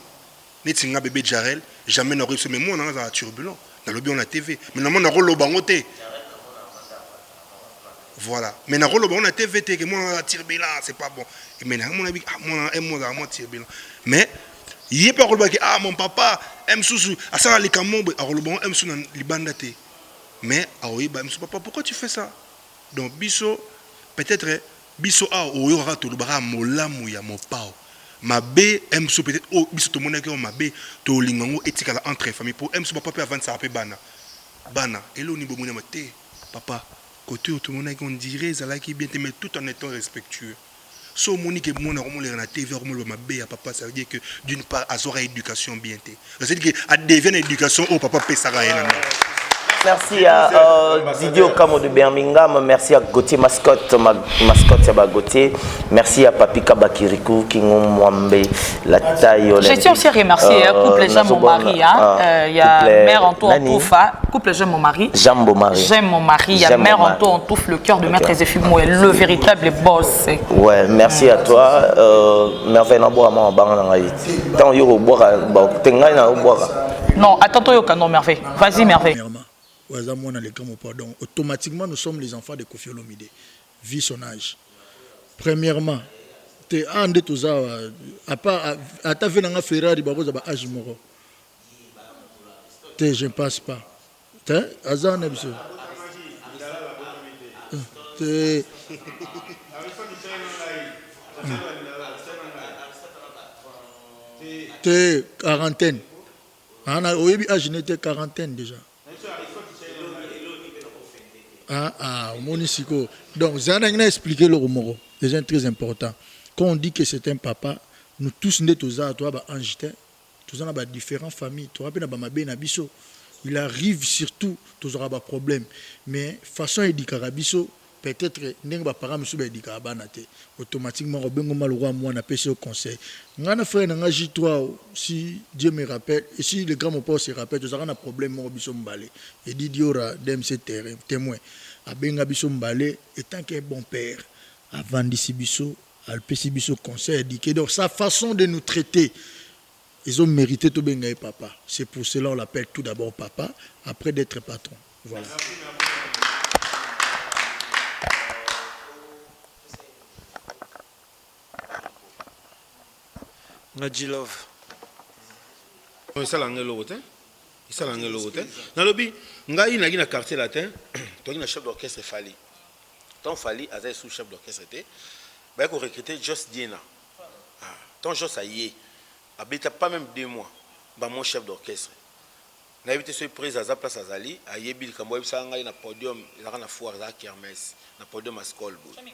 Neti nga bebe Jarel jamais nako yebisa mais mwana nga azalaka turbulent nalobi yango na TV mais normalement nako loba yango te voilà mais nako loba yango na TV te que mwana nga aza turbulent c'est pas bon mais na mona bi ah mwana nga eh azalaka mwa turbulent mais ye pe akoloba ke ah mon papa eh mosusu asala likambo boye akoloba yango eh mosusu na libanda te mais akoyeba mosusu papa pourquoi tu fais ça donc biso peut-être Biso awa oyoka kaka toloba kaka molamu ya mopao mabe mso peut etre oyo biso tomonaki yango mabe tolinga yango etikala entre famille po mso papa pe avandisaka pe bana bana eloko nini bomoni yango te papa cote oyo tomonaki on dirait ezalaki bien te mais tout en etant respectueux soki omoni ke mwana akomoleka na TV akomoloba mabe ya papa ça veut dire que d'une part azwaka education bien te ça veut dire que a devient na education oyo papa apesaka ye na ndako. Merci à euh, Didier Okamo de Birmingham, merci à Gauthier Mascotte, ma, mascotte ya Gauthier, merci à Papi Kabakirikou, Kingo Mwambe, la taille olympique. Je tiens aussi à remercier euh, couple J'aime mon mari, hein, ah, euh, il y a mère Anto Antoufa, couple J'aime mon mari. J'aime mon mari. J'aime mon mari, il y a mère Anto Antouf, le cœur de maître Zéphimou, le véritable boss. Ouais, merci à toi. Euh, merveille na boka mwa banga na ngai. Tant yo ko boka, te ngai na boka. Non, attends toyoka non merveille. Vas-y merveille. Oyo aza mwana le grand mopao donc automatiquement nous sommes les enfants de Koffi Olomide vu son age premièrement te awa nde toza awa à part ata vie na nga Ferrari bakozwa ba age moko te je ne pense pas te aza wana biso te te quarantaine Ana oyebi age ne te quarantaine déjà. Ah ah omoni sikoyo donc zala na ngai na expliquer eloko moko eza très important quand on dit que c'est un papa nous tous nde toza toza ba ange te toza na ba différents familles toza pe na ba mabe na biso il arrive surtout tozwaka ba problème mais façon edikaka biso Peut etre ndenge ba parents misusu ba educaka bana te automatiquement ako bengo ma lokola mwana apesi yo conseil. Nga na frère na nga J3 si Dieu me rappelle et si le grand mopao se rappelle tozalaka na problème moko biso mbale Eddy Diora DMC temoin abenga biso mbale etant qu'un bon père avandisi biso apesi biso conseil eduque donc sa façon de nous traiter ezo meriter tobenga ye papa c'est pour cela on l'appelle tout d'abord papa après d'etre patron. Voilà. Nga G-Love. Esala nga eloko te. Esala nga eloko te. Nalobi ngai naki na quartier latin, toki na chef d'orchestre Fally. Tant Fally aza sous chef d'orchestre te, baye ko recruter Jos Diena. Ah, tant Jos aye, abeta pas même deux mois, ba mon chef d'orchestre. Nayebi te soki prez aza place azali ayebi likambo ayebisaka ngai na podium ezalaka na foire ezalaka kermesse na podium ya skol boye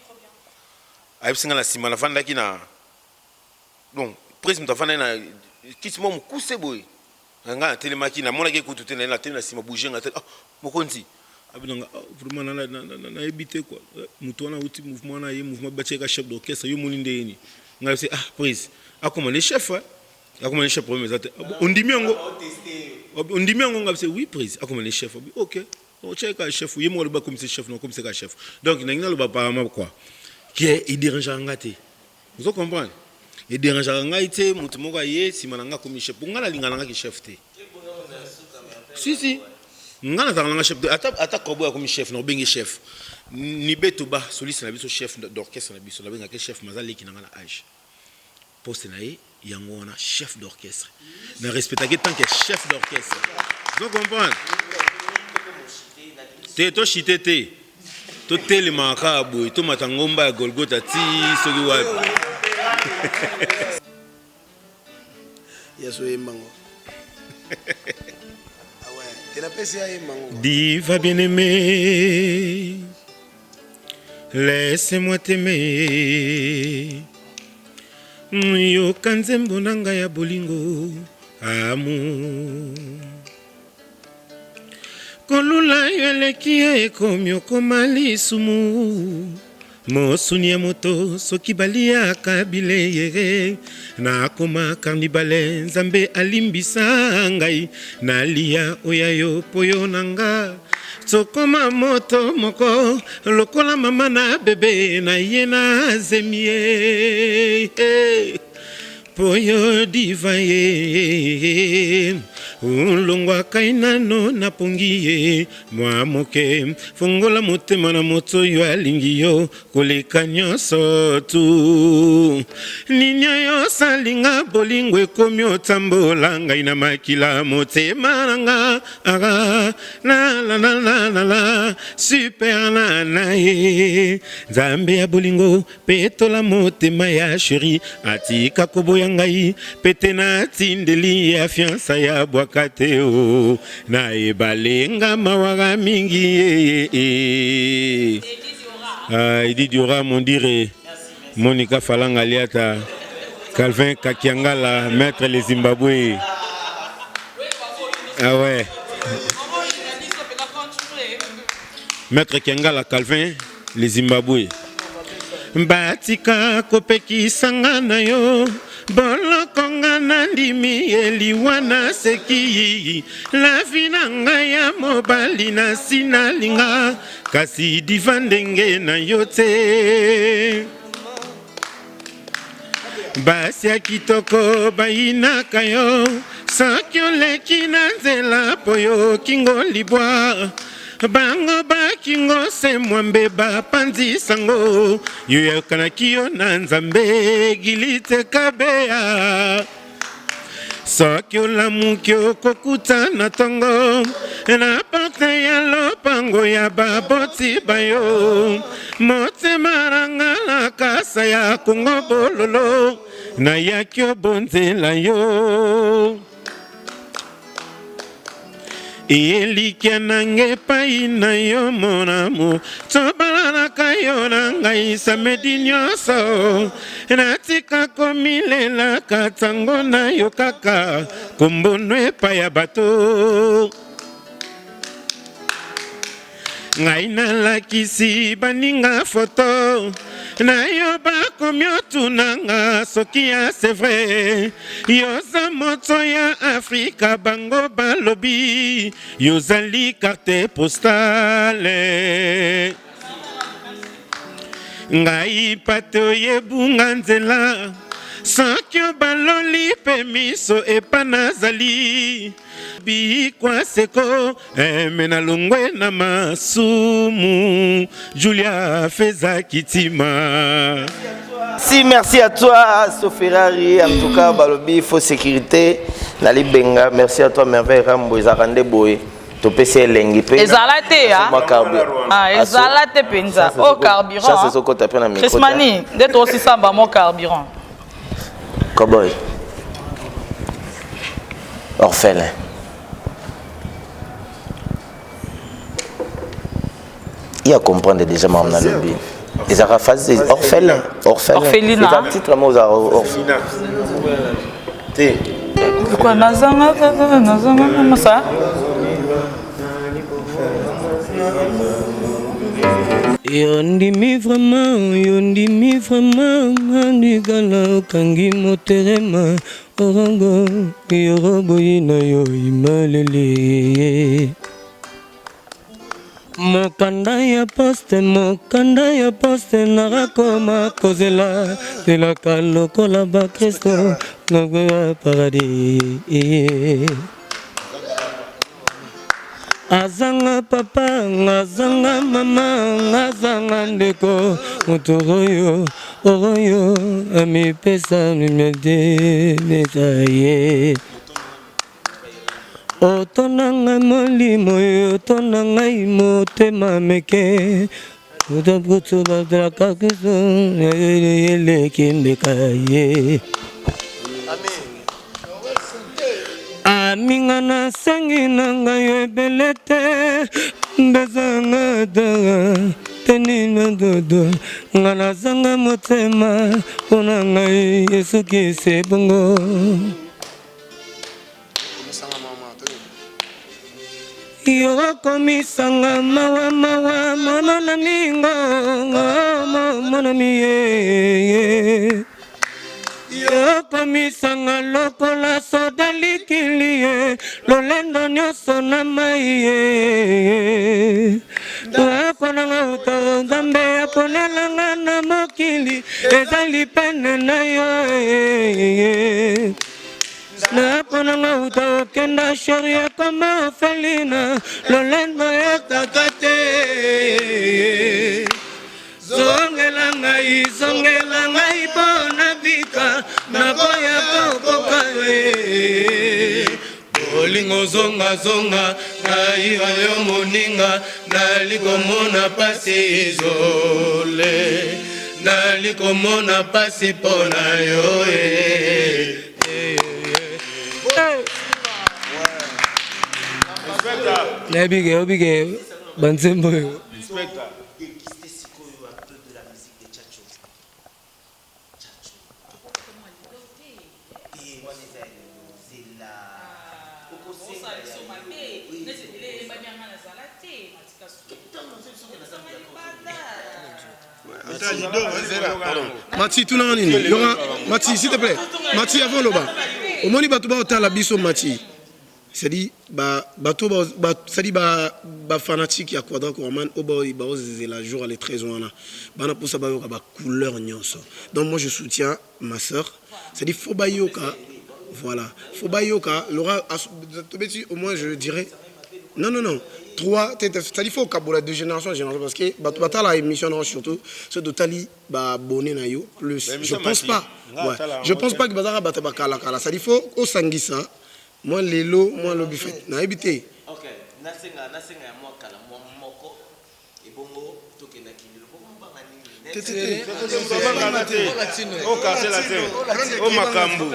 ayebisi ngai na nsima nafandaki na donc prez moto afandaki na kiti mwa mokuse boye ngai natelemaki namonaki ekutu te naye natelemi na nsima bouge ngai ah, mokonzi abinanga oh, vraiment nayebi te quoi eh, moto wana auti mouvement wana ye mouvement batiaka chef d'orchestre yo omoni ndenge nini ngai se ah prez akoma ne chef eh? Akoma ne chef problème eza te. Ondimi yango? Ondimi yango nga se oui prise. Akoma ne chef. OK. Otie ka chef, ye moko aloba akomisa chef, na akomisa ka chef. Donc nangi naloba apparemment quoi? Que il dérangeaka nga te. Ozo comprendre? Il dérangeaka ngai te, moto moko aye sima na nga akomi chef. Po nga nalinga na nga ki chef te. Si si. Nga nazalaka na nga chef te. Ata ata Cowboy akomi chef, na obengi chef. Nibeto ba soliste na biso chef d'orchestre na biso, nabengaka ye chef mais aza leki na nga na age. Poste na ye yango wana chef d'orchestre. Na respectaki tant que chef d'orchestre. Ozo comprendre? Te to chite te. To telemaka kaka boye to mata ngomba ya Golgotha ti soki wapi. Yesu oyemba ngo. Diva bien-aimé, laisse-moi t'aimer. Yoka nzembo na ngai ya bolingo amour. Kolula yo eleki ekomi okoma lisumu. Mosuni ya moto soki baliaka bileye nakoma carnibale nzambe alimbisa ngai nalia oya yo po yo na nga tokoma moto moko lokola mama na bebe na ye na zemi ye Po yo diva ye olongwa kai nano na pongi ye mwa moke fongola motema na moto oyo alingi yo koleka nyonso tu nini oyo osalinga bolingo ekomi otambola ngai na makila motema na nga aga la la la la la la super na na ye nzambe ya bolingo Petola motema ya cherie atika koboya ngai pete na tindeli ya fiansa ya bwaka te o na ebale nga mawaka mingi ye ye ah, Edith Diora Mondire Monica Falanga Liata Calvin Kakiangala Maître les Zimbabwe ah ouais Maître Kiangala Calvin Le Zimbabwe. Batika kopekisa nga na yo boloko nga nandimi ye liwa naseki lavi na ngai ya mobali nasi nalinga kasi diva ndenge na yo te basi ya kitoko bayinaka yo soki oleki na nzela mpo yo kingo libwa bango bakingo se mwambe bapanzi sango yo yokanaki yo na nzambe gilite kabeya Soki olamuki okokuta na tongo na porte ya lopango ya baboti bayo motema nanga na kasa ya kongo bololo nayaki obonzela yo Elikya na nga epai na yo mon amour tobalanaka yo na ngai samedi nyonso natika komilelaka ntango na yo kaka kombono epai ya bato Ngai nalakisi baninga foto na yo bakomi otuna nga soki ya c'est vrai yoza moto ya Afrika bango balobi yozali carte postale ngai pate oyebunga nzela soki obaloli mpe miso epa nazali bikwa seko Eh, me nalongwe na masumu Julia Feza Kitima. Si, merci à toi, Soferrari. En tout cas, Balobi, faut sécurité. Nali Benga, merci à toi, Merveille Rambo, Ezarande Boye. topesi elengi mpe ezala te ah, ezala te mpenza o oh, carburant ezokota mpe na microsmani nde tosisamba mo carburant Cowboy. Orphelin. Il a comprendre déjà maman nalobi. Ezalaka phase orphelin, orphelin. Eza titre moko ozalaka orphelin. Te. Quoi nazanga nazanga ça Yo ndimi vraiment, yo ndimi vraiment, Manigala okangi moterema, orango, yoroboyi na yo imalele. Mokanda ya poste, mokanda ya poste, nakakoma kozela, zelaka lokola bakristo, nakoya paradis. Azanga papa, azanga mama, azanga ndeko, moto oyo oyo amipesa mimedemeta ye. Otonda ngai molimo, otonda ngai motema meke, eleki mbeka ye. Mami nga nasengi na ngai yo ebele te mbezanga ta tenina dodo nga nazanga motema mpo na ngai esuki se bongo. Yo okomisanga mawa mawa mwana na mingo mwana miye yo okomisanga lokola soda likili ye lolendo nyonso na mai ye aponanga uta nzambe aponelanga na mokili ezali pene na yo Napo na nga uta okenda sheri ekoma ofelina lolendo etaka te zongela ngai zongela ngai mpo nabika nakoya kokoka ye bolingo zonga zonga ngai oyo moninga nali komona pasi izole nali komona pasi mpo na yo e nayebi ke oyebi ke banzembo oyo Mati tuna nini yoka Mati s'il te plaît Mati avant loba omoni bato baotala biso Mati c'est-à-dire ba bato ba, ba c'est-à-dire ba ba fanatique ya Quadra Koraman oyo ba baozela jour le 13 wana bana posa bayoka ba couleur nyonso donc moi je soutiens ma sœur c'est-à-dire faut bayoka voilà faut bayoka Laura tobeti au moins je dirais non non non trois c'est-à-dire faut okabola de génération en génération parce que bato batala émission nango surtout soki totali ba abonné na yo plus je pense pas ouais. je pense pas que bazaka bato bakalakala c'est-à-dire faut osangisa mwa lelo mwa lobi fait nayebi te Ok, nasenga nasenga ya mwa kala mwa moko ebongo tokendaki lelo bongo mobanga nini Te, te, te. Babanga te. O quartier latin. O makambo.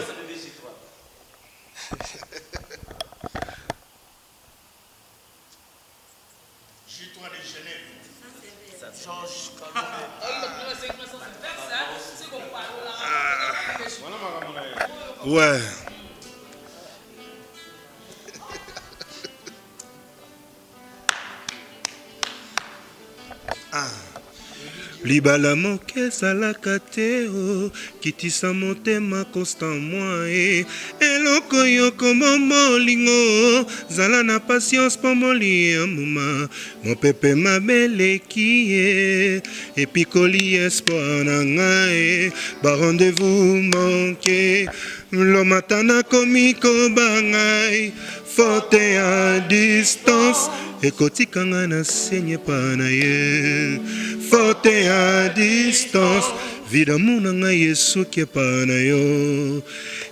Ouais. Ah. Libala moke ezalaka te o kitisa motema constant moi e eloko yoko momolingo zala na patience mpo molia moma mopepe mabe eleki ye epikoli espoir na ngai ba rendez-vous manque lomata nakomi kobanga Forte ya distance ekotika nga na senye epa na ye Forte ya distance vie d'amour na ngai esuki epa na yo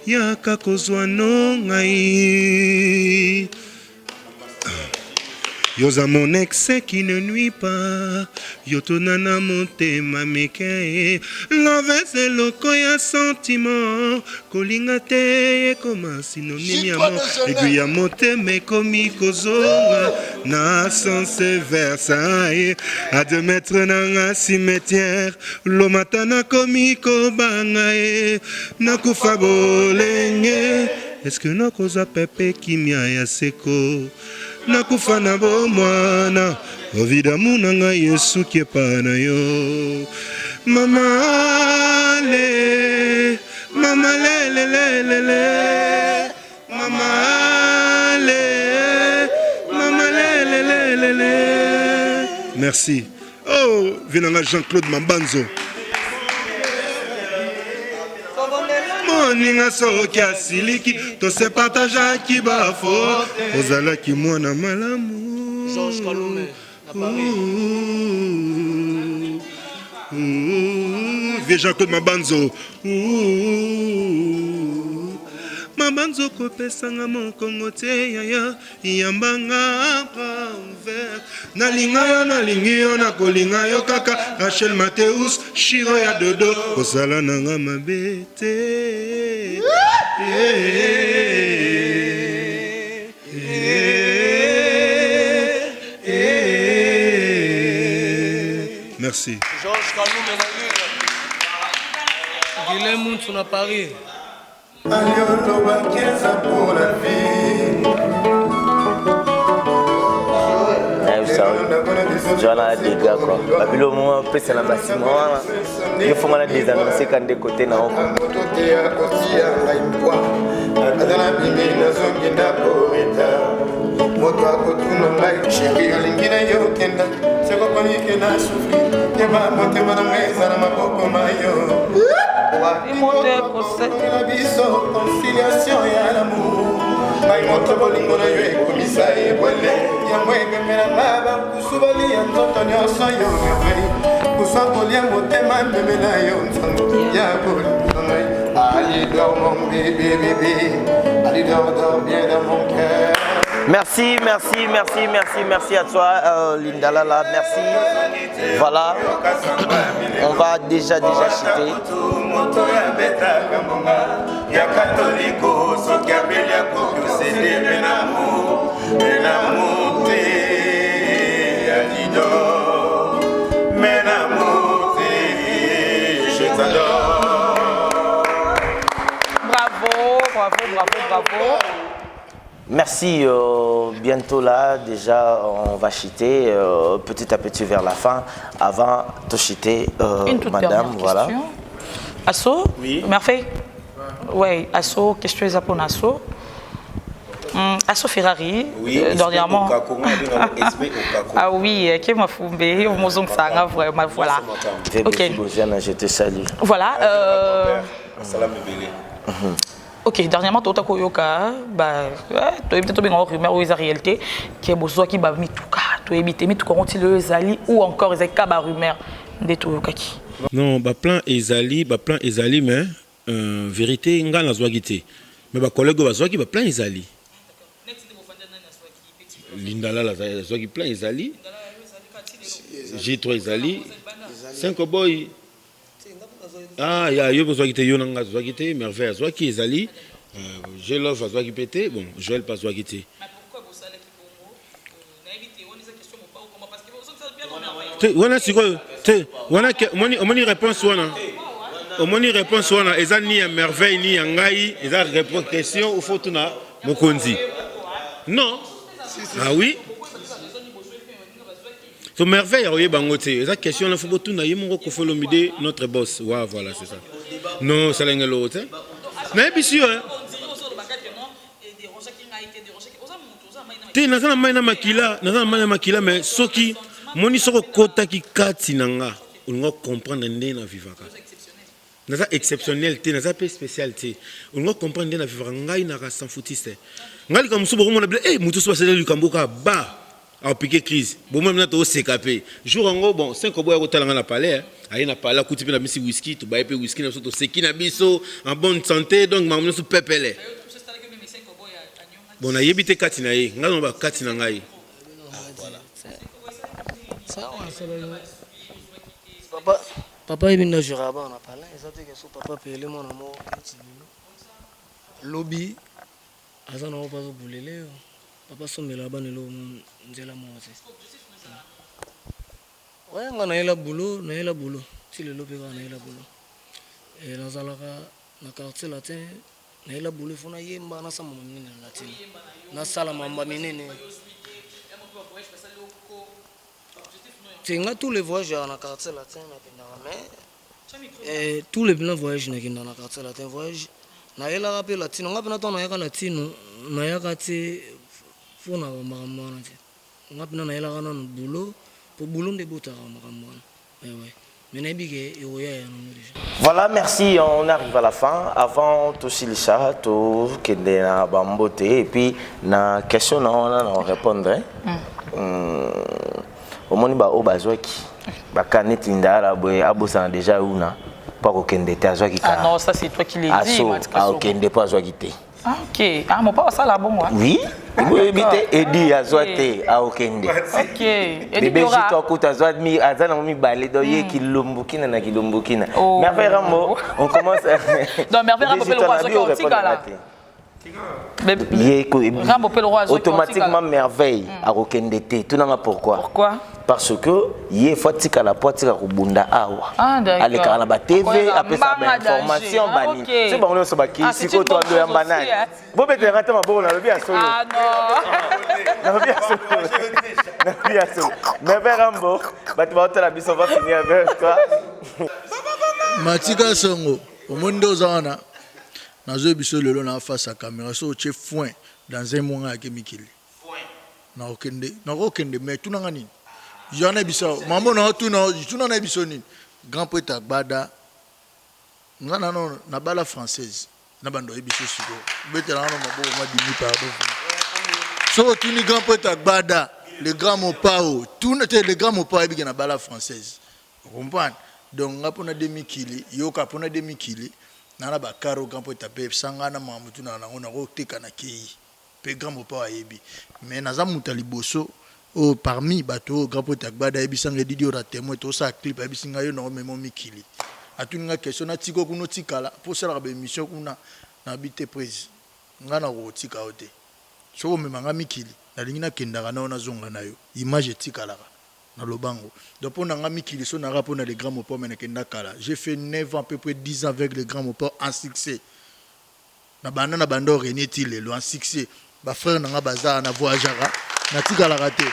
Yaka kozwa no ngai Yoza mon excès qui ne nuit pas Yo tuna na motema mike Love eza eloko ya sentiment Kolinga te ekoma synonyme ya mo Aiguille ya motema ekomi kozonga na sens versailles Admettre na nga cimetière Lomata nakomi kobanga ye Nakufa bolenge Est-ce que nakozwa pepe kimia ya seko Nakufa na bomwana Envie d'amour na ngai esuki epa na yo Mama le Mama le le le le le Mama le Mama le le le le le Merci Oh vie na ngai Jean-Claude Mambanzo moninga soki asiliki tose partageaki bafo ozalaki mwana malamu Georges Kalume na Paris. Vieux Jean-Claude Mabanzo Mabanzo kopesanga mokongo te yaya Yamba nga envers nalinga yo nalingi yo nakolinga yo kaka Rachel Mateus Shiro ya dodo kosala na nga mabe te. Merci. Georges Kalume na Lille. Guilain Muntu na Paris. Joana dégâts quoi. Babilo moi pesa na basima wana. Yo fonga na désannoncer quand de côté na oko. Aza na bimi nazongi ndako reta moto akotuna ngai sheri alingi na yo kenda sekoponike na sufri yeba motema na ngai eza na maboko ma yo na biso conciliation ya lamour ngai moto bolingo na yo ekomisa ebwele yango ememela nga bakusu balia nzoto nyonso yo merveille kusa kolia motema memela yo nsango ya bolingo na ngai Ali dors mon bébé bébé Ali dors dors bien dans mon cœur Merci, merci, merci, merci, merci à toi, euh, Linda Lala. Merci. Voilà. On va déjà, déjà chuter. moto abetaka mbonga ya katoliko soki abeli akoki osede menamu menamu te alido menamu te je t'adore Bravo, bravo, bravo, bravo. Merci. Bientôt là, déjà, on va chuter petit à petit vers la fin. Avant de chuter, Une toute madame, dernière voilà. question. Asso Oui. Merveille Oui, Asso, question eza pour Asso. Asso Ferrari, Oui, esprit dernièrement. Okako, on a dit, esprit Okako. Ah oui, qui m'a fumé, mozongisanga vraiment, voilà. Ok. Ok. Bozana, je te salue. Voilà. Salam ebele. Ok, dernièrement, tota koyoka, bah, toyebi te tobenga yango rumeur oyo eza réalité, ke bozwaki bamituka, toyebi te mituka yango ti lelo ezali ou encore ezali kaka barumeur nde toyokaki. Non, baplan ezali, baplan ezali, mais vérité ngai nazwaki te, mais bacollègue oyo bazwaki baplan ezali. Lindalala azwaki plan ezali, J3 ezali, 5 boy. Ah, ya yo ozwaki te, yo na ngai azwaki te, Merveille azwaki ezali, Jelove azwaki mpe te, bon, Joel mpe azwaki te. Te wana sikoyo te wana omoni, omoni réponse wana, omoni réponse wana eza ni ya Merveille ni ya ngai, eza réponse question ufo tuna mokonzi. Non, ah oui, so Merveille akoyeba yango te, eza question wana fo botuna ye moko Koffi Olomide, notre boss wa. Voilà, c'est ça. Non, osalenga eloko te, nayebisi yo, hein. Te, naza na mai na makila, naza na mai na makila, mais soki moni, soki okotaki kati na nga, olinga comprendre ndenge na vivaka. Naza exceptionnel te, naza mpe spécial te, olinga comprendre ndenge na vivaka. Ngai naka sans foutiste. Ngai likambo mosusu bokomona bile e motu so basali likambo kaka ba aopike crise, bomona mina tooseka mpe jour yango. Bon, cinq oboya kotala ngai na palais, aye na palais, akuti mpe na bisi whisky, tobaye mpe whisky na biso, toseki na biso en bonne santé, donc makambo nyonso pepele. Bon, nayebi te kati na ye, ngai na kati na ngai. Papa, papa yebi nde agéraka bana na palin. Eza te ke so papa pele mwana moko neti lelo lobi aza nango mpo azobulele yo. Papa asombelaka bana eloko mo nzela moko te. Oya, nga nayela boulot, nayela boulot ti lelo mpe kaka nayela boulot. Nazalaka na Quartier Latin, nayela boulot, ifo nayemba, nasala mamba minene na latine, nasala mamba minene te. Nga tous les voyages yaka na Quartier Latin nakendaka, mais tous les plein voyage nakendaka na Quartier Latin, voyage nayelaka mpe latino. Nga mpena ntango nayaka latino, nayaka te mpona makambo wana te. Nga mpena nayelaka nano boulot, po boulot nde ebotaka makambo wana. Ouais, mais nayebi ke ekoya ya nango déjà. Voilà, merci. On arrive à la fin. Avant tosilisa, tokende na bambote et puis na question na wana na répondre. Hein? Omoni ba oyo bazwaki baka neti ndala boye, abosana déjà una mpo akokende te, azwaki. Ah non, ça c'est toi qui l'as dit. Aso akokende mpo azwaki te. Ah, ok. Ah, mon papa, ça là, bon. Oui, oyebi te, edi azwa te, aokende. Ok. Bébé Jito akuta azwa aza nango mibale, donc ye kilombukina na kilombukina. Merveille Rambo, on commence. Donc Merveille Rambo mpe lokwa azwaki otikala. Ye Rambo mpe lokwa azwaki. Automatiquement Merveille akokende te. Tunanga pourquoi. Pourquoi? Parce que ye faut atikala po atika kobunda awa. Ah, d'accord. Alekaka na ba TV, Akoyaka apesaka ba mbanga danger. information Ah, banini. ok. Soki bango nyonso bakei Ah, c'est sikoyo une bonne toando yamba chose aussi, nani hein. bobetelaka ata maboko nalobi ya solo Ah non. nalobi ya solo nalobi ya solo merveille rambo bato baotala biso on va finir avec toi. Matika Songo, omoni nde oza wana, nazoyebi biso lelo na face ya caméra, so otie foin dans un mois ngai ake mikili. Nakokende, nakokende mais tuna nga nini? Yo na biso, mambo na tuna, tuna na biso nini? Grand prêtre Agbada, nga nano na bala française, na bando yebi biso sikoyo. Betela nga na maboko ma dimi pardon. So otuni grand prêtre Agbada, le grand Mopao, tuna te le grand Mopao yebi ke na bala française. Comprendre? Donc nga pona de mikili, yoka pona de mikili, na na ba caro grand prêtre ape sanga na makambo tuna nango nakoteka na kei. Pe grand Mopao ayebi. Mais naza moto ya liboso oyo parmi bato oyo grand prêtre Agbada ayebisa nga Didi ora témoin tosala clip ayebisi nga yo na omema mikili. Atuni nga question natika kuna otikala po osalaka ba émission kuna nayebi te prise. Nga nakotika yo te. Soki omema nga mikili nalingi nakendaka na yo nazonga na yo. Image etikalaka. Na lobango. Donc pona nga mikili so naka pona le grand Mopao mais nakenda kala. J'ai fait 9 ans à peu près 10 ans avec le grand Mopao en succès. Na banda na banda orenie ti lelo en succès. Ba frères na nga baza na voyageaka na tikalaka te.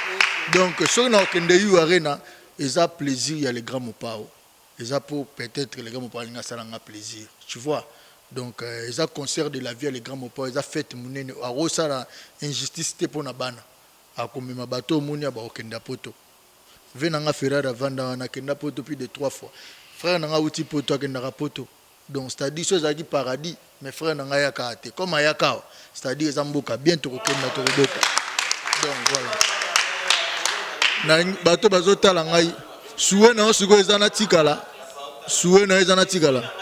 Donc soki na okende U Arena eza plaisir ya le grand Mopao. Eza po peut-être le grand Mopao alingi asala nga plaisir. Tu vois? Donc eza concert de la vie ya le grand Mopao eza fête munene akosala injustice te pona bana. Akomema bato omoni ya bakokenda poto. Vie na nga Ferrari avanda wana akenda poto plus de 3 fois. Frère na nga awuti poto akendaka poto. Donc c'est à dire soki ezalaki paradis mais frère na nga ayaka te. Comme ayaka awa c'est à dire eza mboka bien tokokenda tokobeta. Donc voilà. Na bato bazotala ngai souhait na yo sikoyo eza natikala souhait na yo eza natikala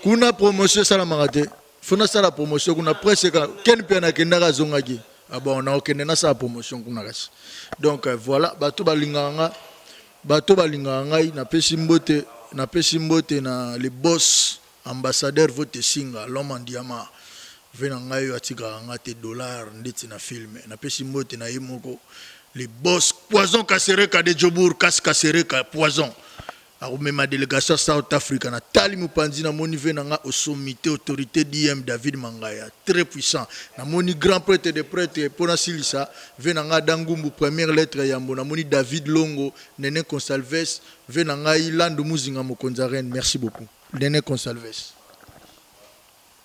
kuna promotion esalamaka te. Faut nasala promotion kuna presse ka Ken mpe nakendaka azongaki ah bon nakokende nasala promotion kuna kasi donc voilà bato balingaka nga bato balingaka ngai napesi mbote napesi mbote na le boss ambassadeur vote singa l'homme en diamant ve na ngai oyo atikaka nga te dollar ndeti na film napesi mbote na ye moko le boss poison kasereka de Jobourg kas kasereka poison Akomema delegation ya South Africa na tali mopanzi na moni vie na nga osomite autorite DM David Mangaya très puissant na moni grand prêtre de prêtre po nasilisa vie na nga Adam Ngumbu première lettre ya yambo na moni David Longo Nene Consalves vie na ngai Landu Muzinga mokonzi ya reine merci beaucoup Nene Consalves.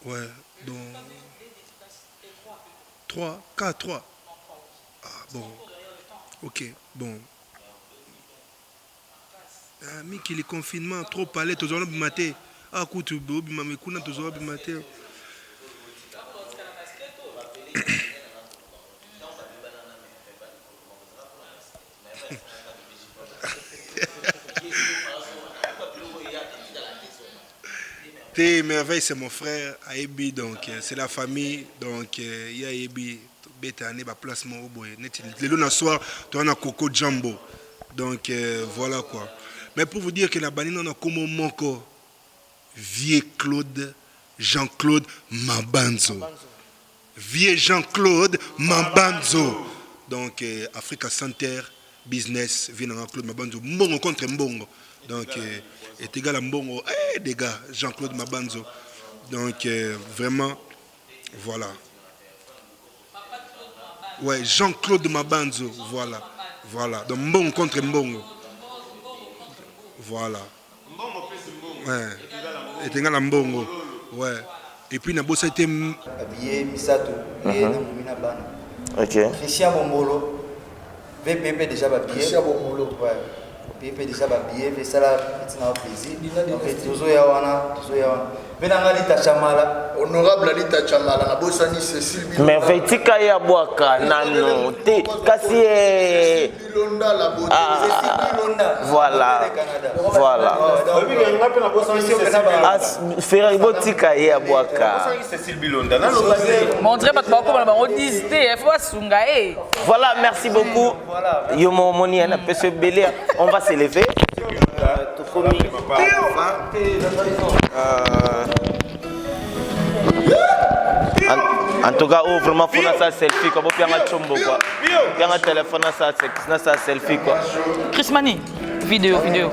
Ouais, donc 3 K 3 ah bon ok bon Ah, mikili confinement trop palais tozala bima te ah kutu bobima me kuna tozala bima te. Te merveille c'est mon frère ayebi donc c'est la famille donc ye ayebi tobeta ne ba place moko boye neti lelo na soir toza na coco jambo donc voilà quoi mais pour vous dire que na bandi nano kombo moko vieux Claude Jean Claude Mabanzo vieux Jean Claude Mabanzo donc Africa Center business vie nanga Claude Mabanzo mbongo contre mbongo donc est égal à mbongo eh dégâts Jean Claude Mabanzo donc vraiment voilà ouais Jean Claude Mabanzo voilà voilà donc mbongo contre mbongo voilà ouais est égal à mbongo ouais et puis na bosa te Babillet misato ye na momi na bana. Ok. Christian Bombolo VPP déjà ba billet. Christian Bombolo. Ouais. VPP déjà ba billet fait ça là petit na plaisir. Donc tozo ya wana, tozo ya wana. Ve na nga Lita Chamala. Honorable Alita Chamala na bosani Cécile Bilonda. Merveille tika ye abwaka nano te kasi ye Bilonda la beauté. Ah, Cécile Bilonda. Voilà. Voilà. Ferrari botika ye abwaka. Cécile Bilonda naloba te. Montrer bato bakoma na bango 10 te, faut basunga ye. Voilà, merci beaucoup. Yo moni na peso ebele. On va s'élever. Tokomi. En tout cas, oh, vraiment, faut na sa selfie quoi. Bopianga chombo quoi. Pianga téléphone na sa na sa selfie quoi. Chris Mani, vidéo, vidéo.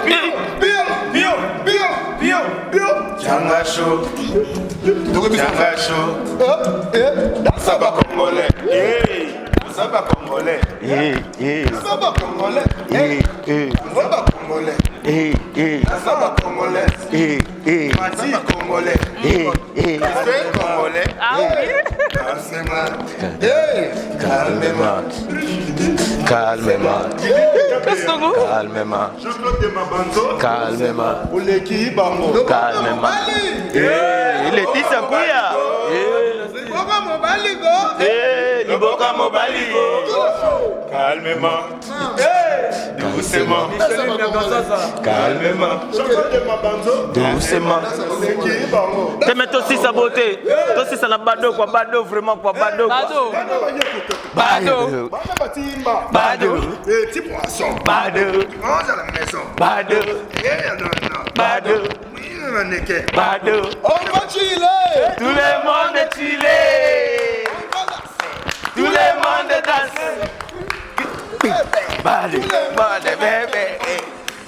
Bio, bio, bio, bio, bio. Changa chaud. Changa chaud. Ça va congolais. Ça va congolais. Ça va congolais. Ça va congolais. Ça va congolais. Mati congolais. C'est congolais. Calmement. Calmement. Calmement. Jean-Claude Calmement. Oleki bango. Calmement. Eh, Laetitia Kuya. Liboka mobali go. Eh, liboka mobali go. Calmement. Doucement. Calmement. Jean-Claude Mabanzo. Doucement. Oleki bango. Te mais tosisa beauté. Tosisa na bado quoi, bado vraiment quoi, bado. Bado. Bado. Bana batimba. Bado. Eh, petit poisson. Bado. Tu manges à la maison. Bado. Eh, non, non. Bado. Oui, mannequin. Bado. On va chiller. Tout le monde est chillé. Tout le monde danse. Bado. Bado, bébé.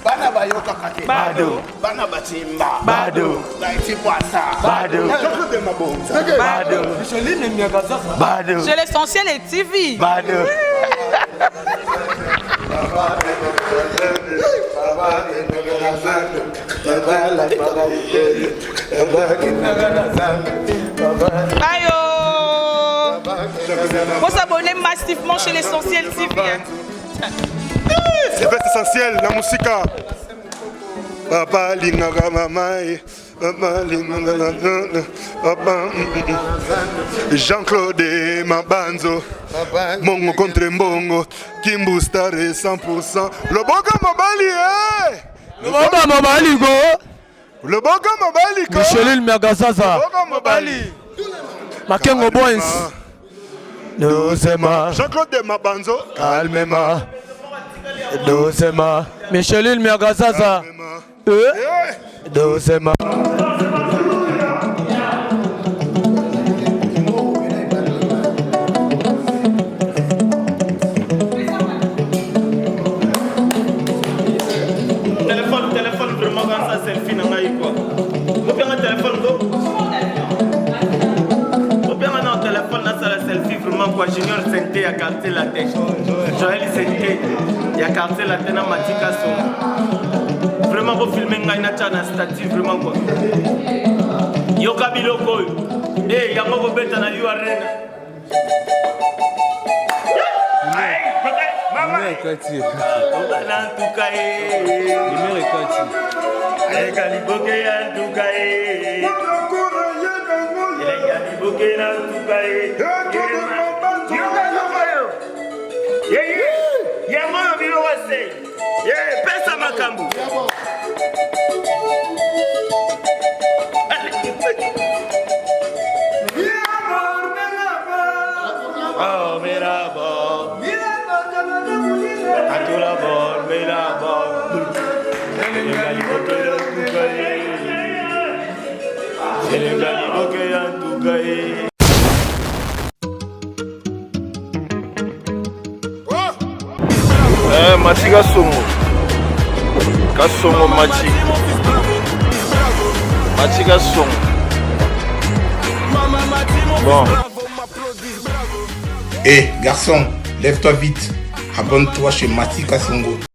Bana bayokaka te. Bado. Bana batimba. Bado. Petit poisson. Bado. Jean-Claude Mabonza. Bado. Bado. J'ai l'essentiel et TV. Bado. Aïe oh. Faut s'abonner massivement chez l'essentiel TV. hein. C'est vrai, c'est essentiel, la musique. Papa lingaka mama ye, papa lingaka la- papa Jean-Claude Mabanzo Mongo contre Mbongo Kimbu Star 100% Loboka mobali eh Loboka mobali go Loboka mobali ko Micheline Miagazaza Loboka mobali Makengo Boys Doucement Jean-Claude Mabanzo Calmement Doucement Micheline Miagazaza Euh Doucement Téléphone, téléphone, vraiment, quand ça selfie, na ngai quoi. Bopianga téléphone go. Bopianga na téléphone, na sala selfie vraiment quoi. Junior Sente ya quartier latin. Joël Sente ya quartier latin na Matika Songo. Vraiment bo filmer ngai na tia na statut vraiment quoi. Yoka biloko oyo. Eh, yango kobeta na U Arena. Obala ntuka ye. Aleka liboke ya ntuka ye. Eleka liboke na ntuka ye. Yoka yoka yo. Ye ye. Yango oyo biloko se. Ye pesa makambo. Oh, mirabo. Atula bor, mirabo. Elenga liboke na ntuka ye. Elenga liboke ya ntuka ye. Eh, Machi Kasongo. Kasongo Machi. Machi Kasongo. Bon. Hé, garçon, lève-toi vite. Abonne-toi chez Mati Kasongo.